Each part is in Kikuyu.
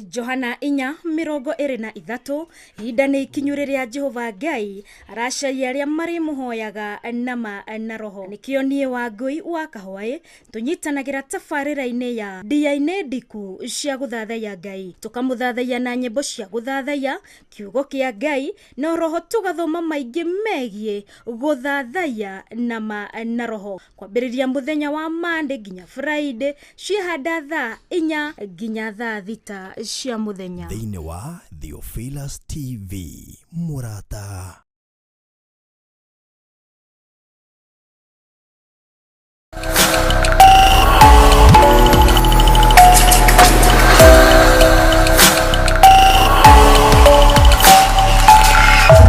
Johana 4:23. Ihinda nĩ ikinyu rĩrĩa Jehova Ngai aracaria arĩa marĩmũhoyaga nama na roho. Nĩkĩo niĩ Wangũi wa Kahwaĩ tũnyitanagĩra tabarĩra-inĩ ya ndia-inĩ ndiku cia gũthathaiya Ngai, tũkamũthathaiya na nyĩmbo cia gũthathaiya kiugo kĩa Ngai na roho, tũgathoma maingĩ megiĩ gũthathaiya nama na roho, kwambĩrĩria mũthenya wa Monday nginya Friday, ciĩhanda thaa 4 nginya thaa 6 cia mũthenya. Thĩinĩ wa Theophilus TV, mũrata.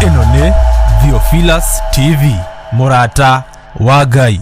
Ĩno nĩ Theophilus TV, mũrata wa Ngai.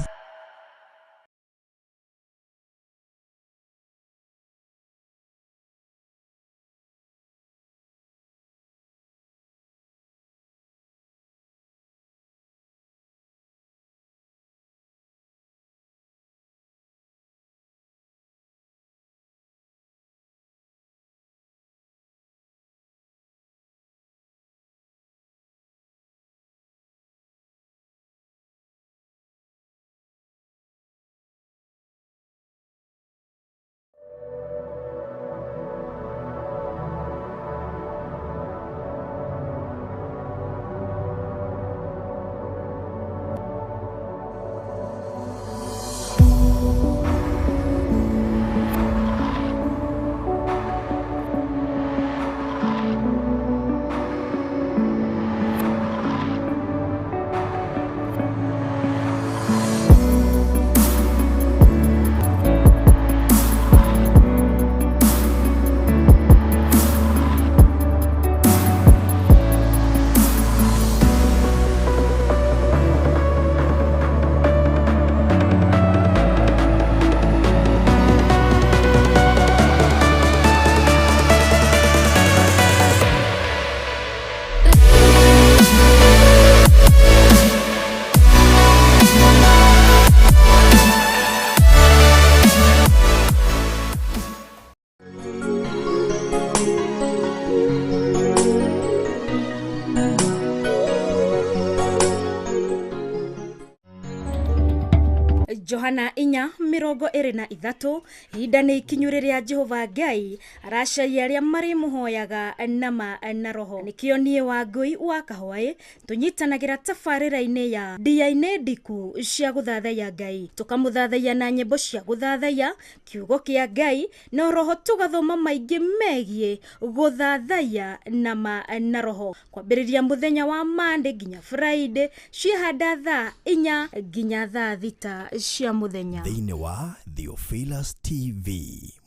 Johana 4:23. Ihinda nĩ ikinyu rĩrĩa Jehova Ngai aracaria arĩa marĩmũhoyaga nama na roho. Nĩkĩo niĩ Wangũi wa Kahwaĩ tũnyitanagĩra tabarĩra-inĩ ya ndia-inĩ ndiku cia gũthathaiya Ngai, tũkamũthathaiya na nyĩmbo cia gũthathaiya kiugo kĩa Ngai na roho, tũgathoma maingĩ megiĩ gũthathaiya nama na roho, kwambĩrĩria mũthenya wa Monday nginya Friday, ciĩhanda thaa 4 nginya thaa 6 cia mũthenya. Thĩinĩ wa Theophilus TV,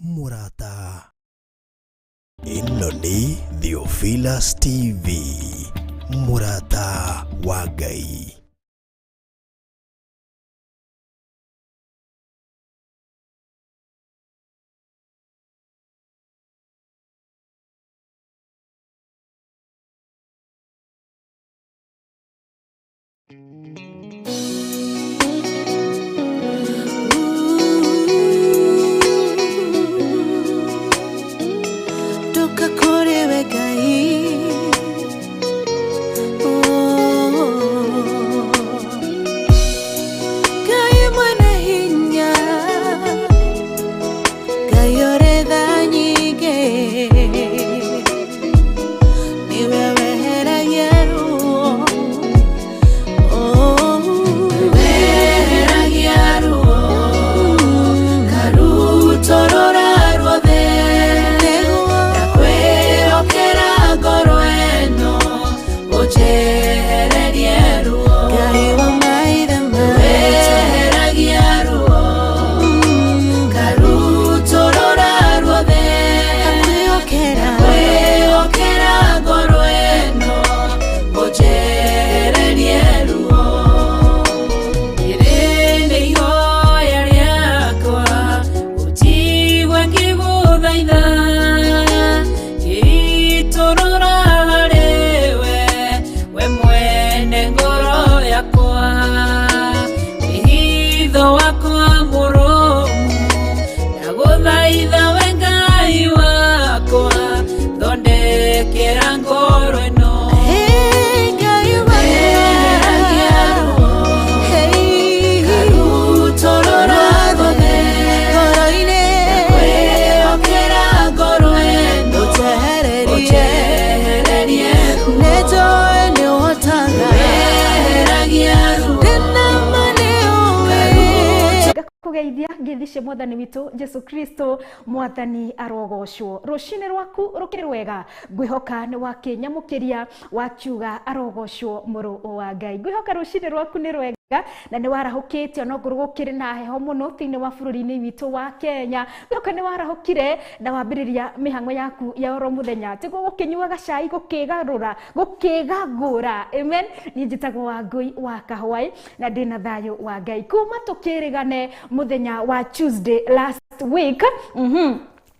mũrata. Ĩno nĩ Theophilus TV, mũrata wa Ngai. Toka kũrĩ we Ngai. Oh. Ngũgeithia ngeithi cia mwathani witũ Jesu Kristo. Mwathani arogocwo. Rũcinĩ rwaku rũkĩrĩ rwega, ngwĩhoka nĩ wakĩnyamũkĩria wakiuga arogocwo mũrũ wa Ngai. Ngwĩhoka rũcinĩ rwaku nĩ rwega na nĩ warahũkĩte onongorwo gũkĩrĩ na heho mũno thĩinĩ wa bũrũri-inĩ witũ wa Kenya. Ngwĩhoka nĩ warahũkire na wambĩrĩria mĩhang'o yaku ya oro mũthenya, tiguo gũkĩnyuaga cai gũkĩgarũra gũkĩgagũra. Amen. Niĩ njĩtagwo Wangũi wa Kahwaĩ na ndĩna thayũ wa Ngai kuma tũkĩrĩgane mũthenya wa Tuesday last week.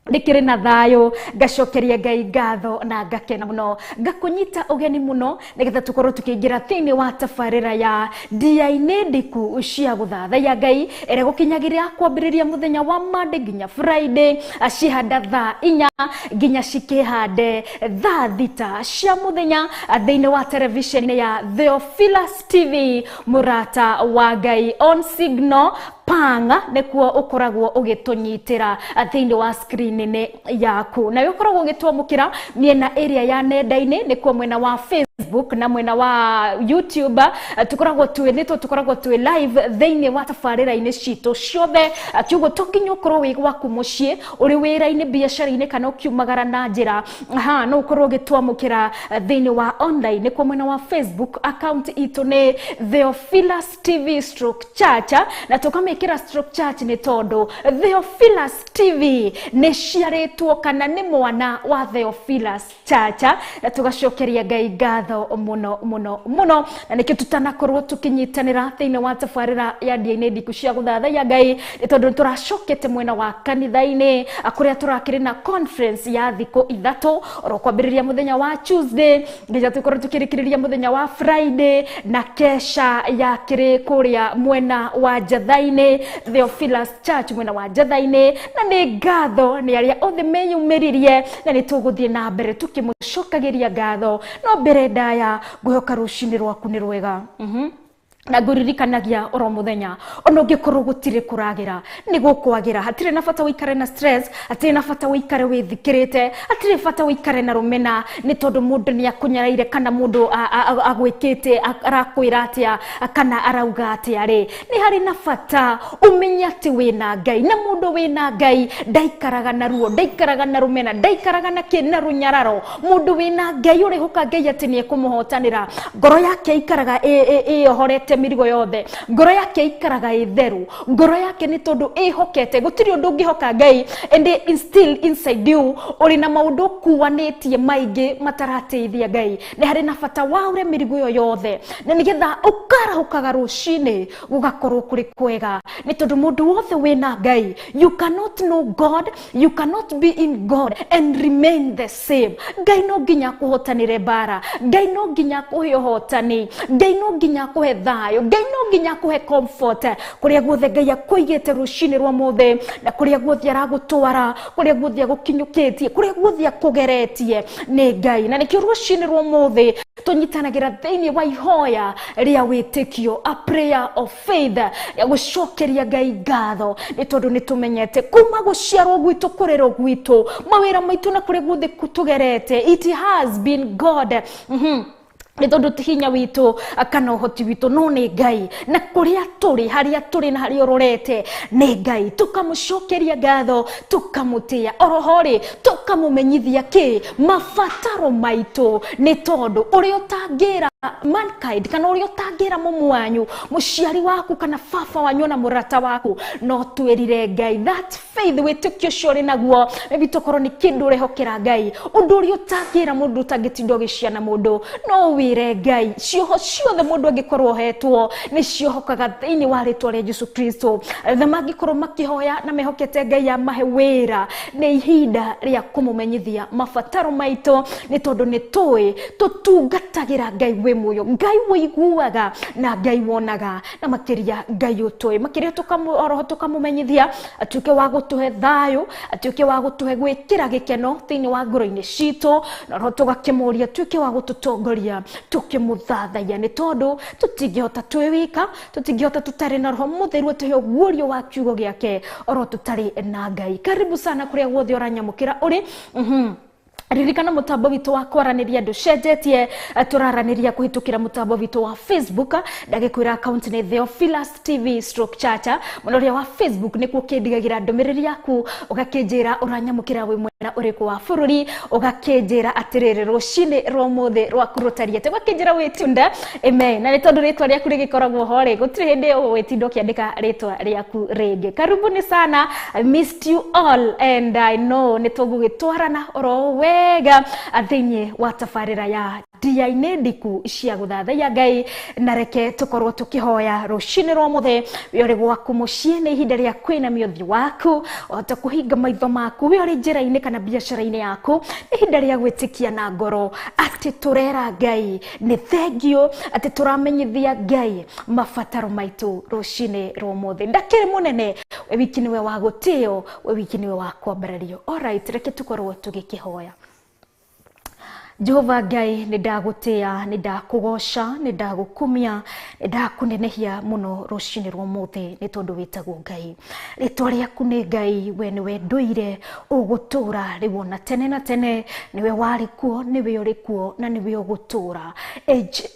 Ndikĩrĩ na thayũ, ngacokeria Ngai ngatho na ngakena mũno, ngakũnyita ũgeni mũno nĩgetha tũkorwo tũkĩingĩra thĩinĩ wa tabarĩra ya ndia-inĩ ndiku cia gũthathaiya Ngai ĩrĩa gũkinyagĩria kwambĩrĩria mũthenya wa Monday nginya Friday, cihanda thaa 4 nginya cikĩhande thaa 6 cia mũthenya thĩinĩ wa television ya Theophilus TV, mũrata wa Ngai on signal panga nĩkuo ũkoragwo ũgĩtũnyitĩra thĩinĩ wa screen-inĩ yaku, na ũkoragwo ũgĩtwamũkĩra mĩena ĩrĩa ya nenda-inĩ, nĩkuo mwena wa Facebook na mwena wa YouTube. Tukoragwo twĩ nĩtwo tũkoragwo twĩ live thĩinĩ wa tabarĩra-inĩ citũ ciothe. Kiugo to nginya ũkorwo wĩ gwaku mũciĩ, ũrĩ wĩra-inĩ, biacara-inĩ kana ũkiumagara na njĩra, aha, no ũkorwo ũgĩtwamũkĩra thĩinĩ wa online, nĩkuo mwena wa Facebook account itũ nĩ Theophilus TV stroke Church, na tũkamĩkĩra stroke Church nĩ tondũ Theophilus TV nĩ ciarĩtwo kana nĩ mwana wa Theophilus Church, na tũgacokeria Ngai ngatho mũno mũno mũno, na nĩkĩo tũtanakorwo tũkĩnyitanĩra thĩinĩ wa tabarĩra ya ndia-inĩ ndiku cia gũthathaiya Ngai, nĩ tondũ nĩtũracokete mwena wa kanitha-inĩ kũrĩa tũrakĩrĩ na conference ya thikũ 3 oro kwambĩrĩria mũthenya wa Tuesday nginya tũkorwo tũkĩrĩkĩrĩria mũthenya wa Friday, na kesha ya kĩrĩ kũrĩa mwena wa Njatha-inĩ, Theophilus Church mwena wa Njatha-inĩ. Na nĩ ngatho nĩ arĩa othe meyumĩririe, na nĩ tũgũthiĩ na mbere tũkĩmũcokagĩria ngatho. No mbere ndaya, ngwĩhoka rũcinĩ rwaku nĩ rwega. Na ngũririkanagia oro mũthenya, ona ũngĩkorwo gũtirĩ kũragĩra nĩ gũkwagĩra. Hatirĩ na bata ũikare na stress, hatirĩ na bata ũikare wĩthikĩrĩte, hatirĩ bata ũikare na rũmena nĩ tondũ mũndũ nĩ akũnyaraire kana mũndũ agwĩkĩte arakwĩra atĩa kana arauga atĩa rĩ. Nĩ harĩ na bata ũmenye atĩ wĩna Ngai, na mũndũ wĩna Ngai ndaikaraga na ruo, ndaikaraga na rũmena, ndaikaraga na kĩ na rũnyararo. Mũndũ wĩna Ngai ũrĩhoka Ngai atĩ nĩ ekũmũhotanĩra, ngoro yake ikaraga ĩyohorete mĩrigo yothe, ngoro yake ikaraga ĩtheru, ngoro yake nĩ tondũ ĩhokete. Gũtirĩ ũndũ ũngĩhoka Ngai and still inside you ũrĩ na maũndũ ũkuanĩtie maingĩ matarateithia Ngai. Nĩ harĩ na bata waure mĩrigo ĩyo yothe, na nĩgetha ũkarahũkaga rũcinĩ gũgakorwo kũrĩ kwega, nĩ tondũ mũndũ wothe wĩna Ngai, you cannot know God, you cannot be in God and remain the same. Ngai no nginya akũhotanĩre mbara, Ngai no nginya akũhe ũhotani, Ngai no nginya akũhe thayũ, Ngai no nginya akũhe comfort. Kũrĩa guothe Ngai akũigĩte rũcinĩ rwa mũthĩ, na kũrĩa guothe aragũtwara, kũrĩa guothe agũkinyũkĩtie, kũrĩa guothe akũgeretie nĩ Ngai. Na nĩkĩo rũcinĩ rwa mũthĩ tũnyitanagĩra thĩinĩ wa ihoya rĩa wĩtĩkio, a prayer of faith, ya gũcokeria Ngai ngatho, nĩ tondũ nĩ tũmenyete kuma gũciarwo gwitũ, kũrerwo gwitũ, mawĩra maitũ na kũrĩa guothe tũgerete, it has been God. Nĩ tondũ ti hinya witũ kana ũhoti witũ, no nĩ Ngai. Na kũrĩa tũrĩ, harĩa tũrĩ na harĩa ũrorete nĩ Ngai. Tũkamũcokeria ngatho, tũkamũtĩa oroho rĩ, tũkamũmenyithia kĩ mabataro maitũ, nĩ tondũ ũrĩa ũtangĩra mankind kana ũrĩa ũtangĩra mũmwanyu, mũciari waku kana baba wanyu na mũrata waku, no twĩrire Ngai. That faith, wĩtĩkio ũcio ũrĩ naguo, maybe tokorwo nĩ kĩndũ ũrehokera Ngai, ũndũ ũrĩa ũtangĩra mũndũ, ũtangĩtinda ũgĩciana mũndũ, no wĩre Ngai. Cioho ciothe mũndũ angĩkorwo ohetwo nĩ ciohokaga thĩinĩ wa rĩtwa rĩa Jesu Kristo. Na mangĩkorwo makĩhoya na mehokete Ngai amahe wĩra, nĩ ihinda rĩa kũmũmenyithia mabataro maitũ, nĩ tondũ nĩ tũĩ tũtungatagĩra Ngai wĩ muoyo, Ngai wĩiguaga na Ngai wonaga, na makĩria Ngai ũtũĩ. Makĩria oroho tũkamũmenyithia atuĩke wa gũtũhe thayũ, atuĩke wa gũtũhe gwĩkĩra gĩkeno thĩinĩ wa ngoro-inĩ citũ, na oroho tũgakĩmũria atuĩke wa gũtũtongoria tũkĩmũthathaiya, nĩ tondũ tũtingĩhota twĩ wika, tũtingĩhota tũtarĩ na Roho Mũtheru atũhe ũguũrio wa kiugo gĩake, oro tũtarĩ na Ngai. Karibu sana kũrĩa guothe ũranyamũkĩra ũrĩ. Ririkana mutambo witũ wa kwaranĩria ndũcenjetie, tũraranĩria kũhĩtũkĩra mũtambo witũ wa Facebook. Ndagĩkwĩra account nĩ Theophilus TV stroke Chacha. Mũno ũrĩa wa Facebook nĩkuo kĩndigagĩra ndũmĩrĩri yaku, ũgakĩnjĩra ũranyamũkĩra wĩ mwena ũrĩkũ wa bũrũri, ũgakĩnjĩra atĩrĩrĩ rũcinĩ rwa ũmũthĩ rwaku rũtariĩ atĩa, ũgakĩnjĩra wĩ tunda. Amen. Na nĩ tondũ rĩtwa rĩaku rĩgĩkoragwo ho rĩ, gũtirĩ hĩndĩ ũgũgĩtinda ũkĩandĩka rĩtwa rĩaku rĩngĩ. Karibuni sana, I missed you all and I know nĩ tũgũgĩtwarana oro wega thĩinĩ wa tabarĩra ya ndia-inĩ ndiku cia gũthathaiya Ngai. Na reke tũkorwo tũkĩhoya rũcinĩ rwa mũthĩ. We ũrĩ gwaku mũciĩ, nĩ ihinda rĩa kwĩnamia ũthiũ waku, ũhote kũhinga maitho maku. We ũrĩ njĩra-inĩ kana biacara-inĩ yaku, nĩ ihinda rĩa gwĩtĩkia na ngoro atĩ tũrera Ngai nĩ thengio, atĩ tũramenyithia Ngai mabataro maitũ rũcinĩ rwa ũmũthĩ. Ndakĩrĩ mũnene, we wiki nĩwe wa gũtĩo, we wiki nĩwe wa kwambarario. Alright, reke tũkorwo tũgĩkĩhoya. Jehova Ngai, nĩ ndagũtĩa, nĩ ndakũgoca, nĩ ndagũkumia, nĩ ndakũnenehia mũno rũcinĩ rwa ũmũthĩ, nĩ tondũ wĩtagwo Ngai. Rĩtwa rĩaku nĩ Ngai, we nĩwe ndũire, ũgũtũra rĩu ona tene na tene. Nĩwe warĩ kuo, nĩwe ũrĩ kuo, na nĩwe ũgũtũra.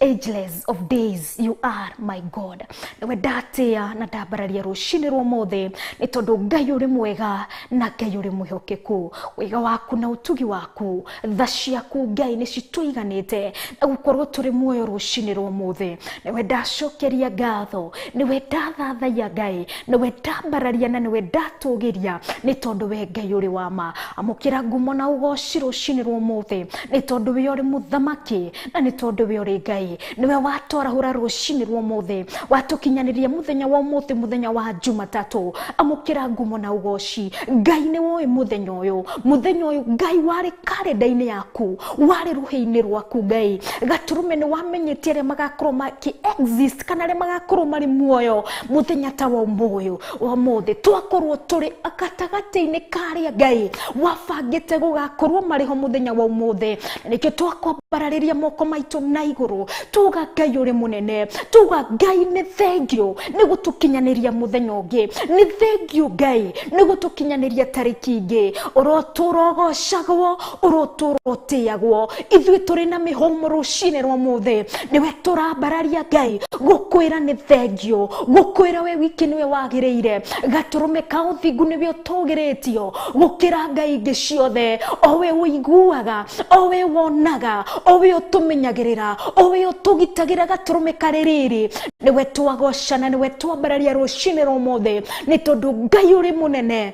Ageless of days, you are my God. Nĩwe ndatĩa na ndambararia rũcinĩ rwa ũmũthĩ, nĩ tondũ Ngai ũrĩ mwega na Ngai ũrĩ mwĩhokeku. Wega waku na ũtugi waku, tha ciaku Ngai nĩ citũiganĩte na gũkorwo tũrĩ muoyo rũcinĩ rwa ũmũthĩ. Nĩwe ndacokeria ngatho, nĩwe ndathathaiya Ngai, nĩwe ndambararia na nĩwe ndatũgĩria, nĩ tondũ we Ngai ũrĩ wa ma. Amũkĩra ngumo na ũgoci rũcinĩ rwa ũmũthĩ, nĩ tondũ we ũrĩ mũthamaki na nĩ tondũ we ũrĩ Ngai. Nĩwe watwarahũra rũcinĩ rwa ũmũthĩ, watũkinyanĩria mũthenya wa ũmũthĩ, mũthenya wa Jumatatũ. Amũkĩra ngumo na ũgoci Ngai. Nĩ woĩ mũthenya ũyũ, mũthenya ũyũ Ngai warĩ karenda-inĩ yaku, warĩ rũhĩ-inĩ rwaku Ngai. Gatũrũme nĩ wamenyete arĩa magakorwo makĩ exist kana arĩa magakorwo marĩ muoyo mũthenya ta wa ũmũyũ wa ũmũthĩ. Twakorwo tũrĩ gatagatĩ-inĩ karĩa Ngai wabangĩte gũgakorwo marĩ ho mũthenya wa ũmũthĩ. Nĩkĩo twakwambararĩria moko maitũ na igũrũ, tuga Ngai ũrĩ mũnene, tuga Ngai nĩ thengio nĩ gũtũkinyanĩria mũthenya ũngĩ, nĩ thengio Ngai nĩ gũtũkinyanĩria tarĩki ingĩ. Ũrotũra ũgocagwo, ũrotũra ũtĩagwo. Ithuĩ tũrĩ na mĩhũmũ rũcinĩ rwa ũmũthĩ, nĩwe tũrambararia Ngai gũkwĩra nĩ thengio, gũkwĩra we wiki nĩwe wagĩrĩire. Gatũrũme ka ũthingu nĩwe ũtũgĩrĩtio gũkĩra ngai ingĩ ciothe, o we ũiguaga, o we wonaga, o we ũtũmenyagĩrĩra, o we ũtũgitagĩra. Gatũrũme karĩ rĩrĩ, nĩwe twagocana, nĩwe twambararia rũcinĩ rwa ũmũthĩ, nĩ tondũ Ngai ũrĩ mũnene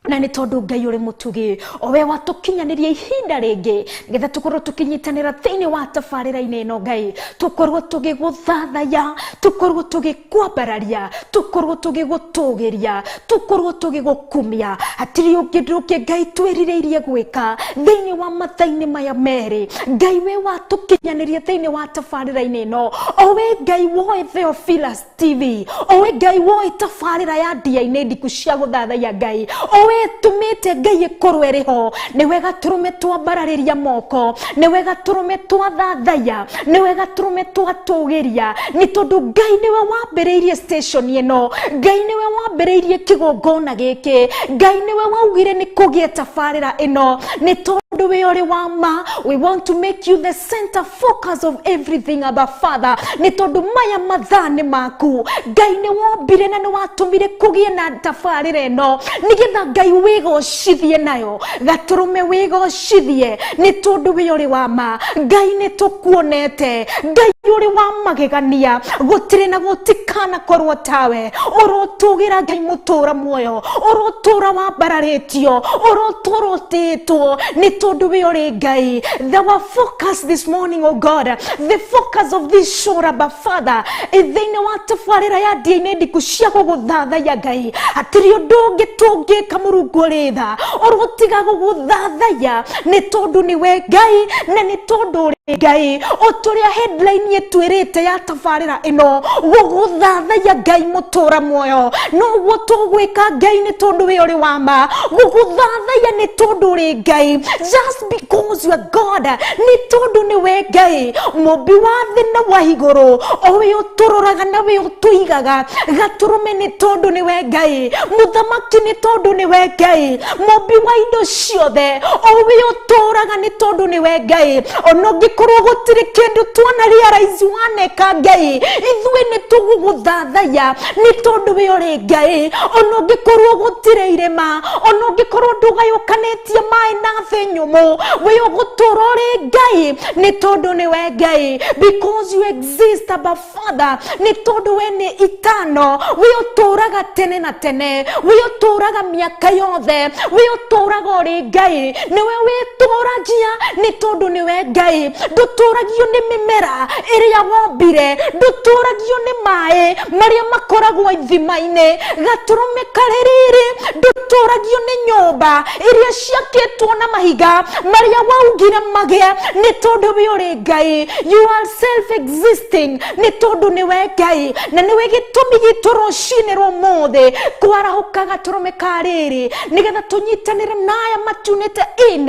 na nĩ tondũ Ngai ũrĩ mũtugi, o we watũkinyanĩria ihinda rĩngĩ nĩgetha tũkorwo tũkĩnyitanĩra thĩinĩ wa tabarĩra-inĩ ĩno. Ngai, tũkorwo tũgĩgũthathaya, tũkorwo tũgĩkwambararia, tũkorwo tũgĩgũtũgĩria, tũkorwo tũgĩgũkumia. Hatirĩ ũngĩ ndũngĩ Ngai twĩrirĩirie gwĩka thĩinĩ wa mathaa-inĩ maya merĩ. Ngai, we watũkinyanĩria thĩinĩ wa tabarĩra-inĩ ĩno, o we Ngai woĩ Theophilus TV, o we Ngai woĩ tabarĩra ya ndia-inĩ ndiku cia gũthathaiya Ngai, o we tũmĩte Ngai ĩkorwo ĩrĩ ho, nĩwe gatũrũme twambararĩria moko, nĩwe gatũrũme twathathaiya, nĩwe gatũrũme twatũgĩria, nĩ tondũ Ngai nĩwe wambĩrĩirie station ĩno, Ngai nĩwe wambĩrĩirie kĩgongona gĩkĩ, Ngai nĩwe waugire nĩ kũgĩe tabarĩra ĩno, nĩ tondũ we ũrĩ wa ma. We want to make you the center focus of everything, Abba Father, nĩ tondũ maya mathaa nĩ maku. Ngai, nĩ wombire na nĩ watũmire kũgĩe na tabarĩra ĩno nĩgetha Ngai wĩgocithie nayo. Gatũrũme wĩgocithie, nĩ tondũ we ũrĩ wa ma. Ngai, nĩ tũkuonete, Ngai ũrĩ wa magegania, gũtirĩ na gũtikanakorwo tawe. Ũrotũgĩra Ngai mũtũra muoyo, ũrotũra wambararĩtio, ũrotũra ũtĩĩtwo, nĩ tondũ we ũrĩ Ngai. Our focus this morning, oh God, the focus of this show, Abba Father, thĩinĩ wa tabarĩra ya ndia-inĩ ndiku cia gũgũthathaiya Ngai, hatirĩ ũndũ ũngĩ tũngĩka, Mũrungu ũrĩ tha, ũrotiga gũgũthathaiya, nĩ tondũ nĩwe Ngai na nĩ tondũ ũrĩ Ngai ũtũrĩa headline ĩtwĩrĩte ya tabarĩra ĩno gũgũthathaiya Ngai mũtũra muoyo noguo tũgwĩka Ngai nĩ tondũ we ũrĩ wa ma gũgũthathaiya nĩ tondũ ũrĩ Ngai just because you are God nĩ tondũ nĩ we Ngai mũmbi wa thĩ na wa igũrũ o we ũtũroraga na we ũtũigaga gatũrũme nĩ tondũ nĩ we Ngai mũthamaki nĩ tondũ nĩ we Ngai mũmbi wa indo ciothe o we ũtũraga nĩ tondũ nĩ we Ngai ona ũngĩkorwo gũtirĩ kĩndũ tuona realize waneka Ngai ithuĩ nĩ tũgũgũthathaiya nĩ tondũ we ũrĩ Ngai ona ũngĩkorwo gũtirĩ irĩma ona ũngĩkorwo ndũgayũkanĩtie maĩ na thĩ nyũmũ we ũgũtũra ũrĩ Ngai nĩ tondũ nĩ we Ngai because you exist above Father nĩ tondũ we nĩ itano we ũtũraga tene na tene we ũtũraga mĩaka yothe we ũtũraga ũrĩ Ngai nĩwe wĩtũragia nĩ tondũ nĩwe Ngai ndũtũragio nĩ mĩmera ĩrĩa wombire ndũtũragio nĩ maĩ marĩa makoragwo ithima-inĩ gatũrũme karĩ rĩrĩ ndũtũragio nĩ nyũmba iria ciakĩtwo na mahiga marĩa waugire magĩe nĩ tondũ we ũrĩ Ngai you are self existing nĩ tondũ nĩwe Ngai na nĩwe gĩtũmi gitũ rũcinĩ rwa ũmũthĩ kwarahũka gatũrũme ka rĩrĩ nĩgetha tũnyitanĩre na aya matunĩte in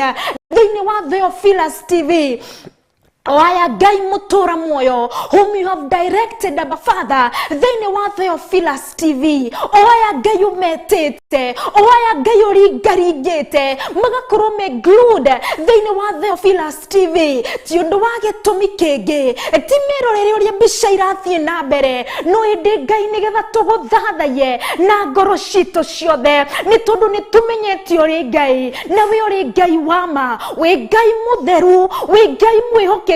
thĩinĩ wa Theophilus TV Oaya Ngai mũtũra muoyo whom you have directed Abba Father thĩinĩ wa Theophilus TV oaya Ngai ũmetĩte oaya Ngai ũringaringĩte magakorwo me glued thĩinĩ wa Theophilus TV ti ũndũ wa gĩtũmi kĩngĩ ti mĩrorere ũrĩa mbica irathiĩ na mbere no ĩndĩ Ngai nĩgetha tũgũthathaiye na ngoro citũ ciothe nĩ tondũ nĩ tũmenyete ũrĩ Ngai na we ũrĩ Ngai wa ma wĩ Ngai mũtheru wĩ Ngai mwĩhokeku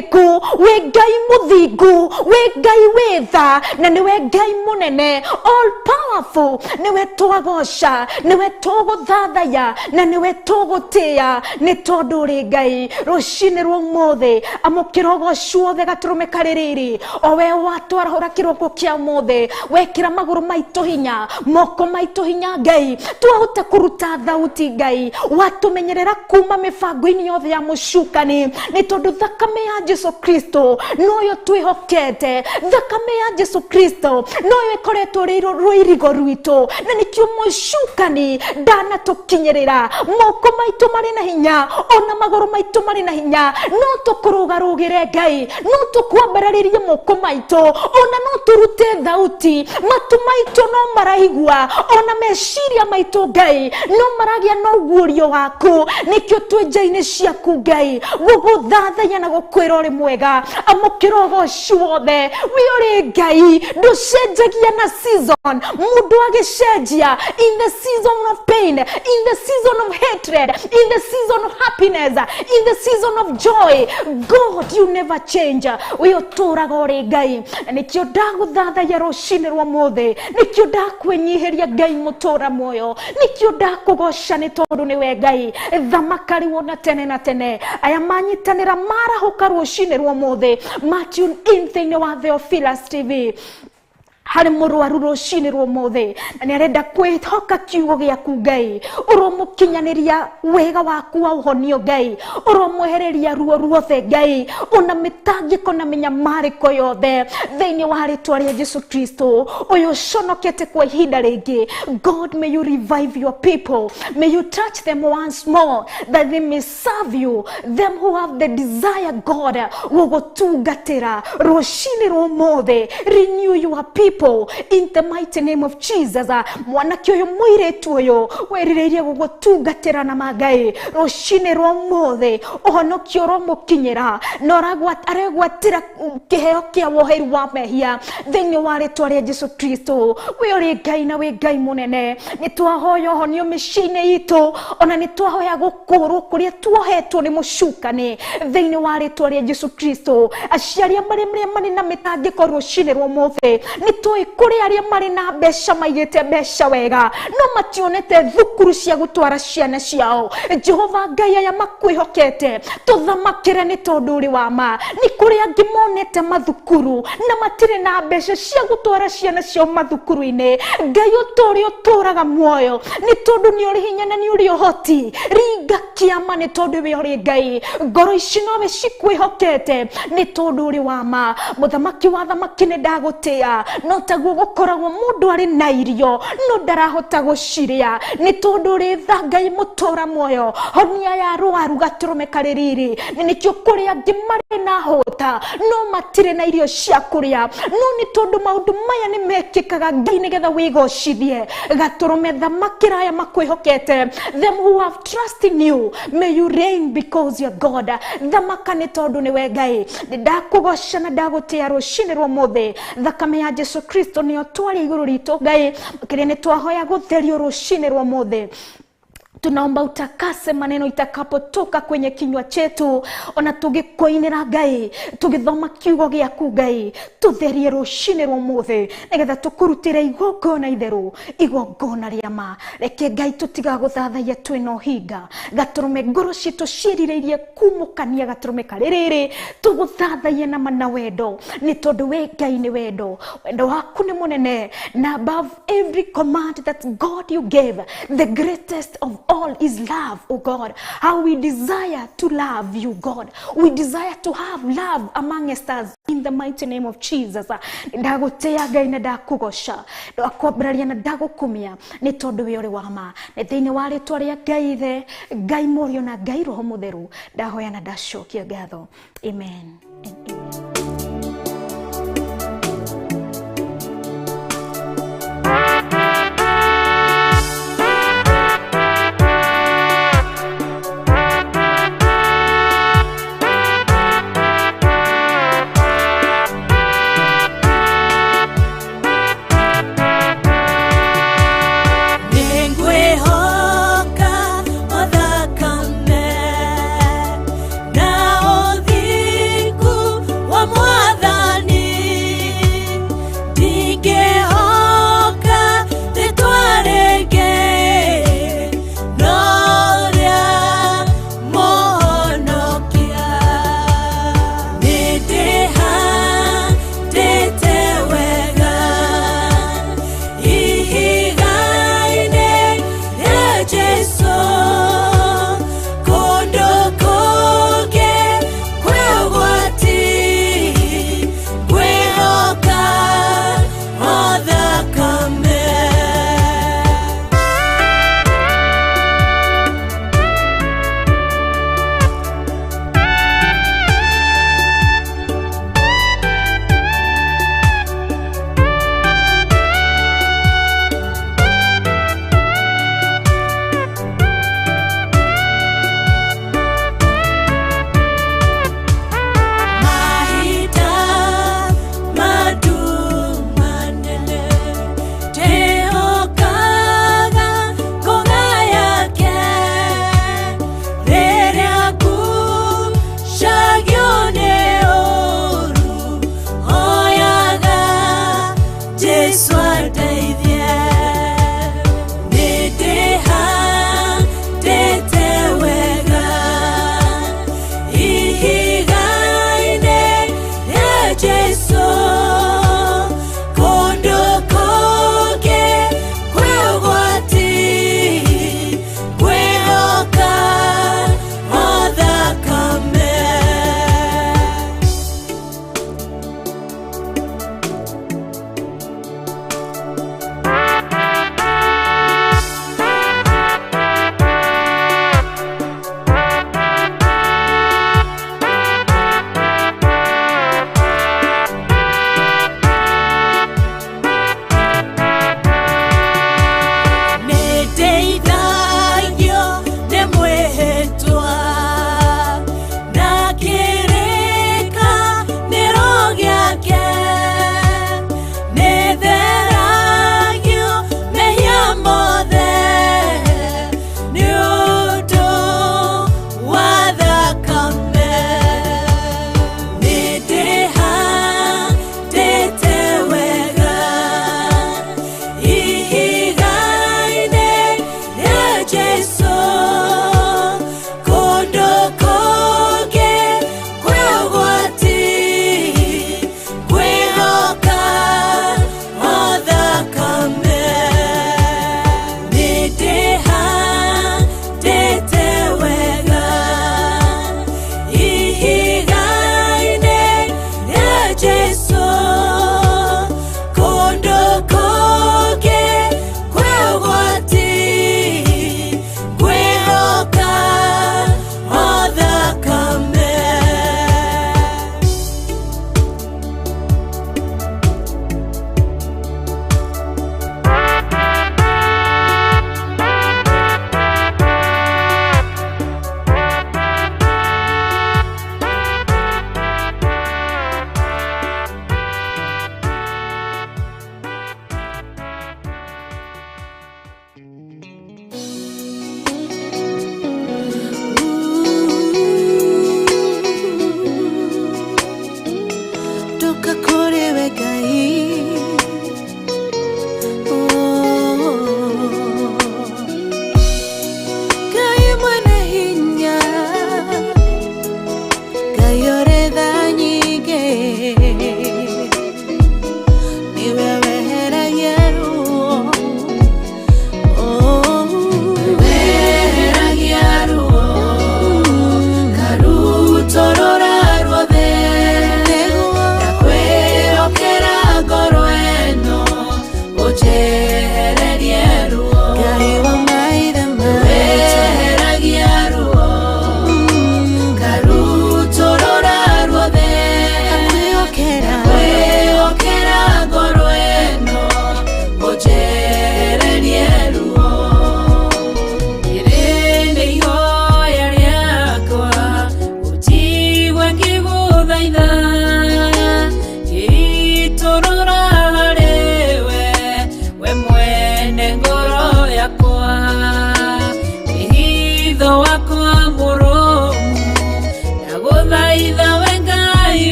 wĩ Ngai mũthingu wĩ Ngai wĩ tha na nĩwe Ngai mũnene all powerful nĩwe twagoca nĩwe tũgũthathaiya na nĩwe tũgũtĩĩa nĩ tondũ ũrĩ Ngai rũcinĩ rwa ũmũthĩ amũkĩra ũgoci wothe gatũrũme karĩ rĩrĩ o we watwarahũra kĩroko kĩa ũmũthĩ wekĩra magũrũ maitũ hinya moko maitũ hinya Ngai twahota kũruta thauti Ngai watũmenyerera kuma mĩbango-inĩ yothe ya mũcukani nĩ tondũ thakame ya Jesu Kristo noyo twĩhokete thakame ya Jesu Kristo noyo ĩkoretwo ĩrĩ rũirigo rwitũ na nĩkĩo mũcukani ndanatũkinyĩrĩra moko maitũ marĩ na hinya ona magũrũ maitũ marĩ na hinya no tũkũrũgarũgĩre Ngai no tũkwambararĩrie moko maitũ ona no tũrute thauti matu maitũ no maraigua ona meciria maitũ Ngai no maragĩa na ũguũrio waku nĩkĩo twĩ nja-inĩ ciaku Ngai gũgũthathaiya na gũkwĩra ũrĩ mwega amũkĩra ũgoci wothe we ũrĩ Ngai ndũcenjagia na season mũndũ agĩcenjia in the season of pain in the season of hatred in the season of happiness in the season of joy God you never change we ũtũraga ũrĩ Ngai na nĩkĩo ndagũthathaiya rũcinĩ rwa ũmũthĩ nĩkĩo ndakwĩnyihĩria Ngai mũtũra muoyo nĩkĩo ndakũgoca nĩ tondũ nĩwe Ngai thamaka rĩu ona tene na tene aya manyitanĩra marahũka rũcinĩ rwa ũmũthĩ ma tune in thĩinĩ wa Theophilus TV harĩ mũrwaru rũcinĩ rwa ũmũthĩ na nĩ arenda kwĩhoka kiugo gĩaku Ngai ũromũkinyanĩria wega waku wa ũhonio Ngai ũromwehereria ruo ruothe Ngai ona mĩtangĩko na mĩnyamarĩko yothe thĩinĩ wa rĩtwa rĩa Jesu Kristo ũyũ ũconokete kwa ihinda rĩngĩ God may you revive your people may you touch them once more that they may serve you them who have the desire God gũgũtungatĩra rũcinĩ rwa ũmũthĩ renew your people in the mighty name of Jesus mwanake ũyũ mũirĩtu ũyũ wĩrirĩirie gũgũtungatĩra na mangai rũcinĩ rwa ũmũthĩ ũhonokio ũromũkinyĩra na aregwatĩra kĩheo kĩa woheri wa mehia thĩinĩ wa rĩtwa rĩa Jesu Kristo we ũrĩ Ngai na wĩ Ngai mũnene nĩ twahoya ũhonio mĩciĩ-inĩ itũ ona nĩ twahoya gũkũrwo kũrĩa tuohetwo nĩ mũcukani thĩinĩ wa rĩtwa rĩa Jesu Kristo aciari marĩa marĩ na mĩtangĩko rũcinĩ rwa ũmũthĩ nĩ Tũĩ kũrĩ arĩa marĩ na mbeca maigĩte mbeca wega no mationete thukuru cia gũtwara ciana ciao. Jehova Ngai, aya makwĩhokete tũthamakĩre nĩ tondũ ũrĩ wa ma. Nĩ kũrĩ angĩ monete mathukuru na matirĩ na mbeca cia gũtwara ciana ciao mathukuru-inĩ. Ngai, ũtũũre ũtũũraga muoyo nĩ tondũ nĩ ũrĩ hinya na nĩ ũrĩ ũhoti. Ringa kĩama nĩ tondũ we ũrĩ Ngai. Ngoro ici nowe cikwĩhokete nĩ tondũ ũrĩ wa ma. Mũthamaki wa thamaki, nĩ ndagũtĩa. No taguo gũkoragwo mũndũ arĩ na irio no ndarahota gũcirĩa nĩ tondũ ũrĩ tha. Ngai mũtũra muoyo, honia ya rwaru gatũrũme karĩ riri. Nĩ nĩkĩo kũrĩ angĩ marĩ na hũta no matirĩ na irio cia kũrĩa, no nĩ tondũ maũndũ maya nĩ mekĩkaga Ngai nĩgetha wĩgocithie. Gatũrũme, thamakĩra aya makwĩhokete. Them who have trust in you, may you reign because you're God. Thamaka nĩ tondũ nĩwe Ngai. Nĩ ndakũgoca na ndagũtĩa rũcinĩ rwa ũmũthĩ. Thakame ya Jesu Kristo nĩyo twarĩ igũrũ ritũ. Ngai, kĩrĩa nĩ twahoya gũtherio rũcinĩ rwa ũmũthĩ. Tunaomba utakase maneno itakapotoka kwenye kinywa chetu, ona tũgĩkũinĩra Ngai, tũgĩthoma kiugo gĩaku. Ngai, tũtherie rũcinĩ rwa ũmũthĩ nĩgetha tũkũrutĩre igongona itheru, igongona rĩa ma. Reke Ngai tũtigagũthathaiya twĩna ũhinga. Gatũrũme, ngoro citũ ciĩrirĩirie kumũkania gatũrũme karĩ rĩrĩ tũgũthathaiye na ma na wendo, nĩ tondũ we Ngai nĩ wendo. Wendo waku nĩ mũnene, na above every command that God you gave, the greatest of all is love. Oh God, how we desire to love you. God, we desire to have love amongst us, in the mighty name of Jesus. Ndagũtĩa Ngai na ndakũgoca, ndakwambararia na ndagũkumia nĩ tondũ we ũrĩ wa ma. Nĩ thĩinĩ wa rĩtwa rĩa Ngai Ithe, Ngai Mũriũ na Ngai Roho Mũtheru ndahoya na ndacokia ngatho. Amen and amen. Nĩngwĩhoka o thakame na ũthingu.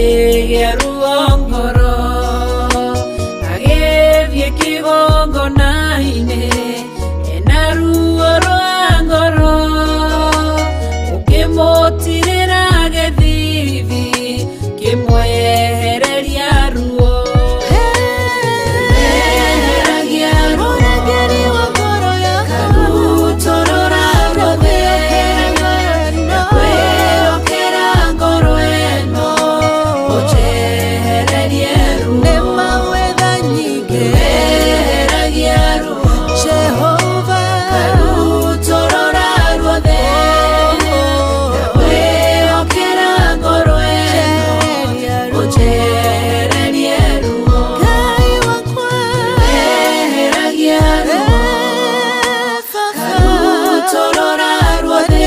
Akĩgĩa ruo ngoro, agĩthiĩ kĩgongona-inĩ ena ruo rwa ngoro, ũkĩmũtirĩra gĩthithi kĩmwehereria ruo. Eheragia ruo, karutũrũra ruothe, ndakwĩhokera ngoro ĩno, ũnjehererie ruo. Eheragia ruo, karutũrũra ruothe, ndakwĩhokera ngoro ĩno, ũnjehererie ruo. Eheragia ruo, karutũrũra ruothe,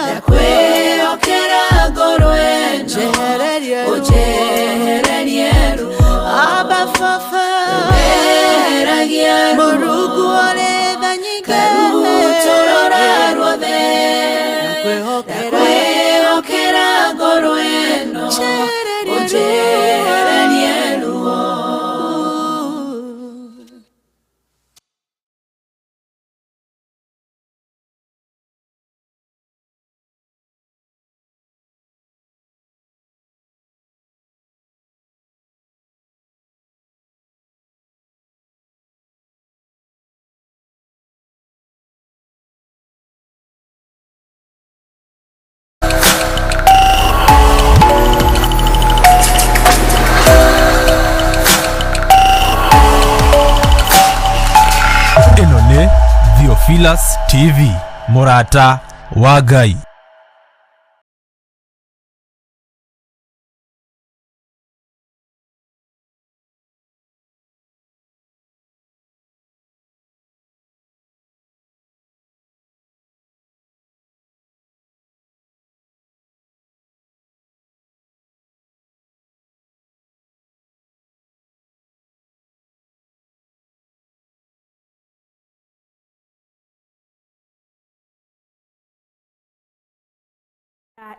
ndakwĩhokera ngoro ĩno, ũnjehererie ruo. Eheragia ruo, karutũrũra ruothe, ndakwĩhokera ngoro ĩno, ũnjehererie ruo. Ĩno nĩ Theophilus TV, mũrata wa Ngai.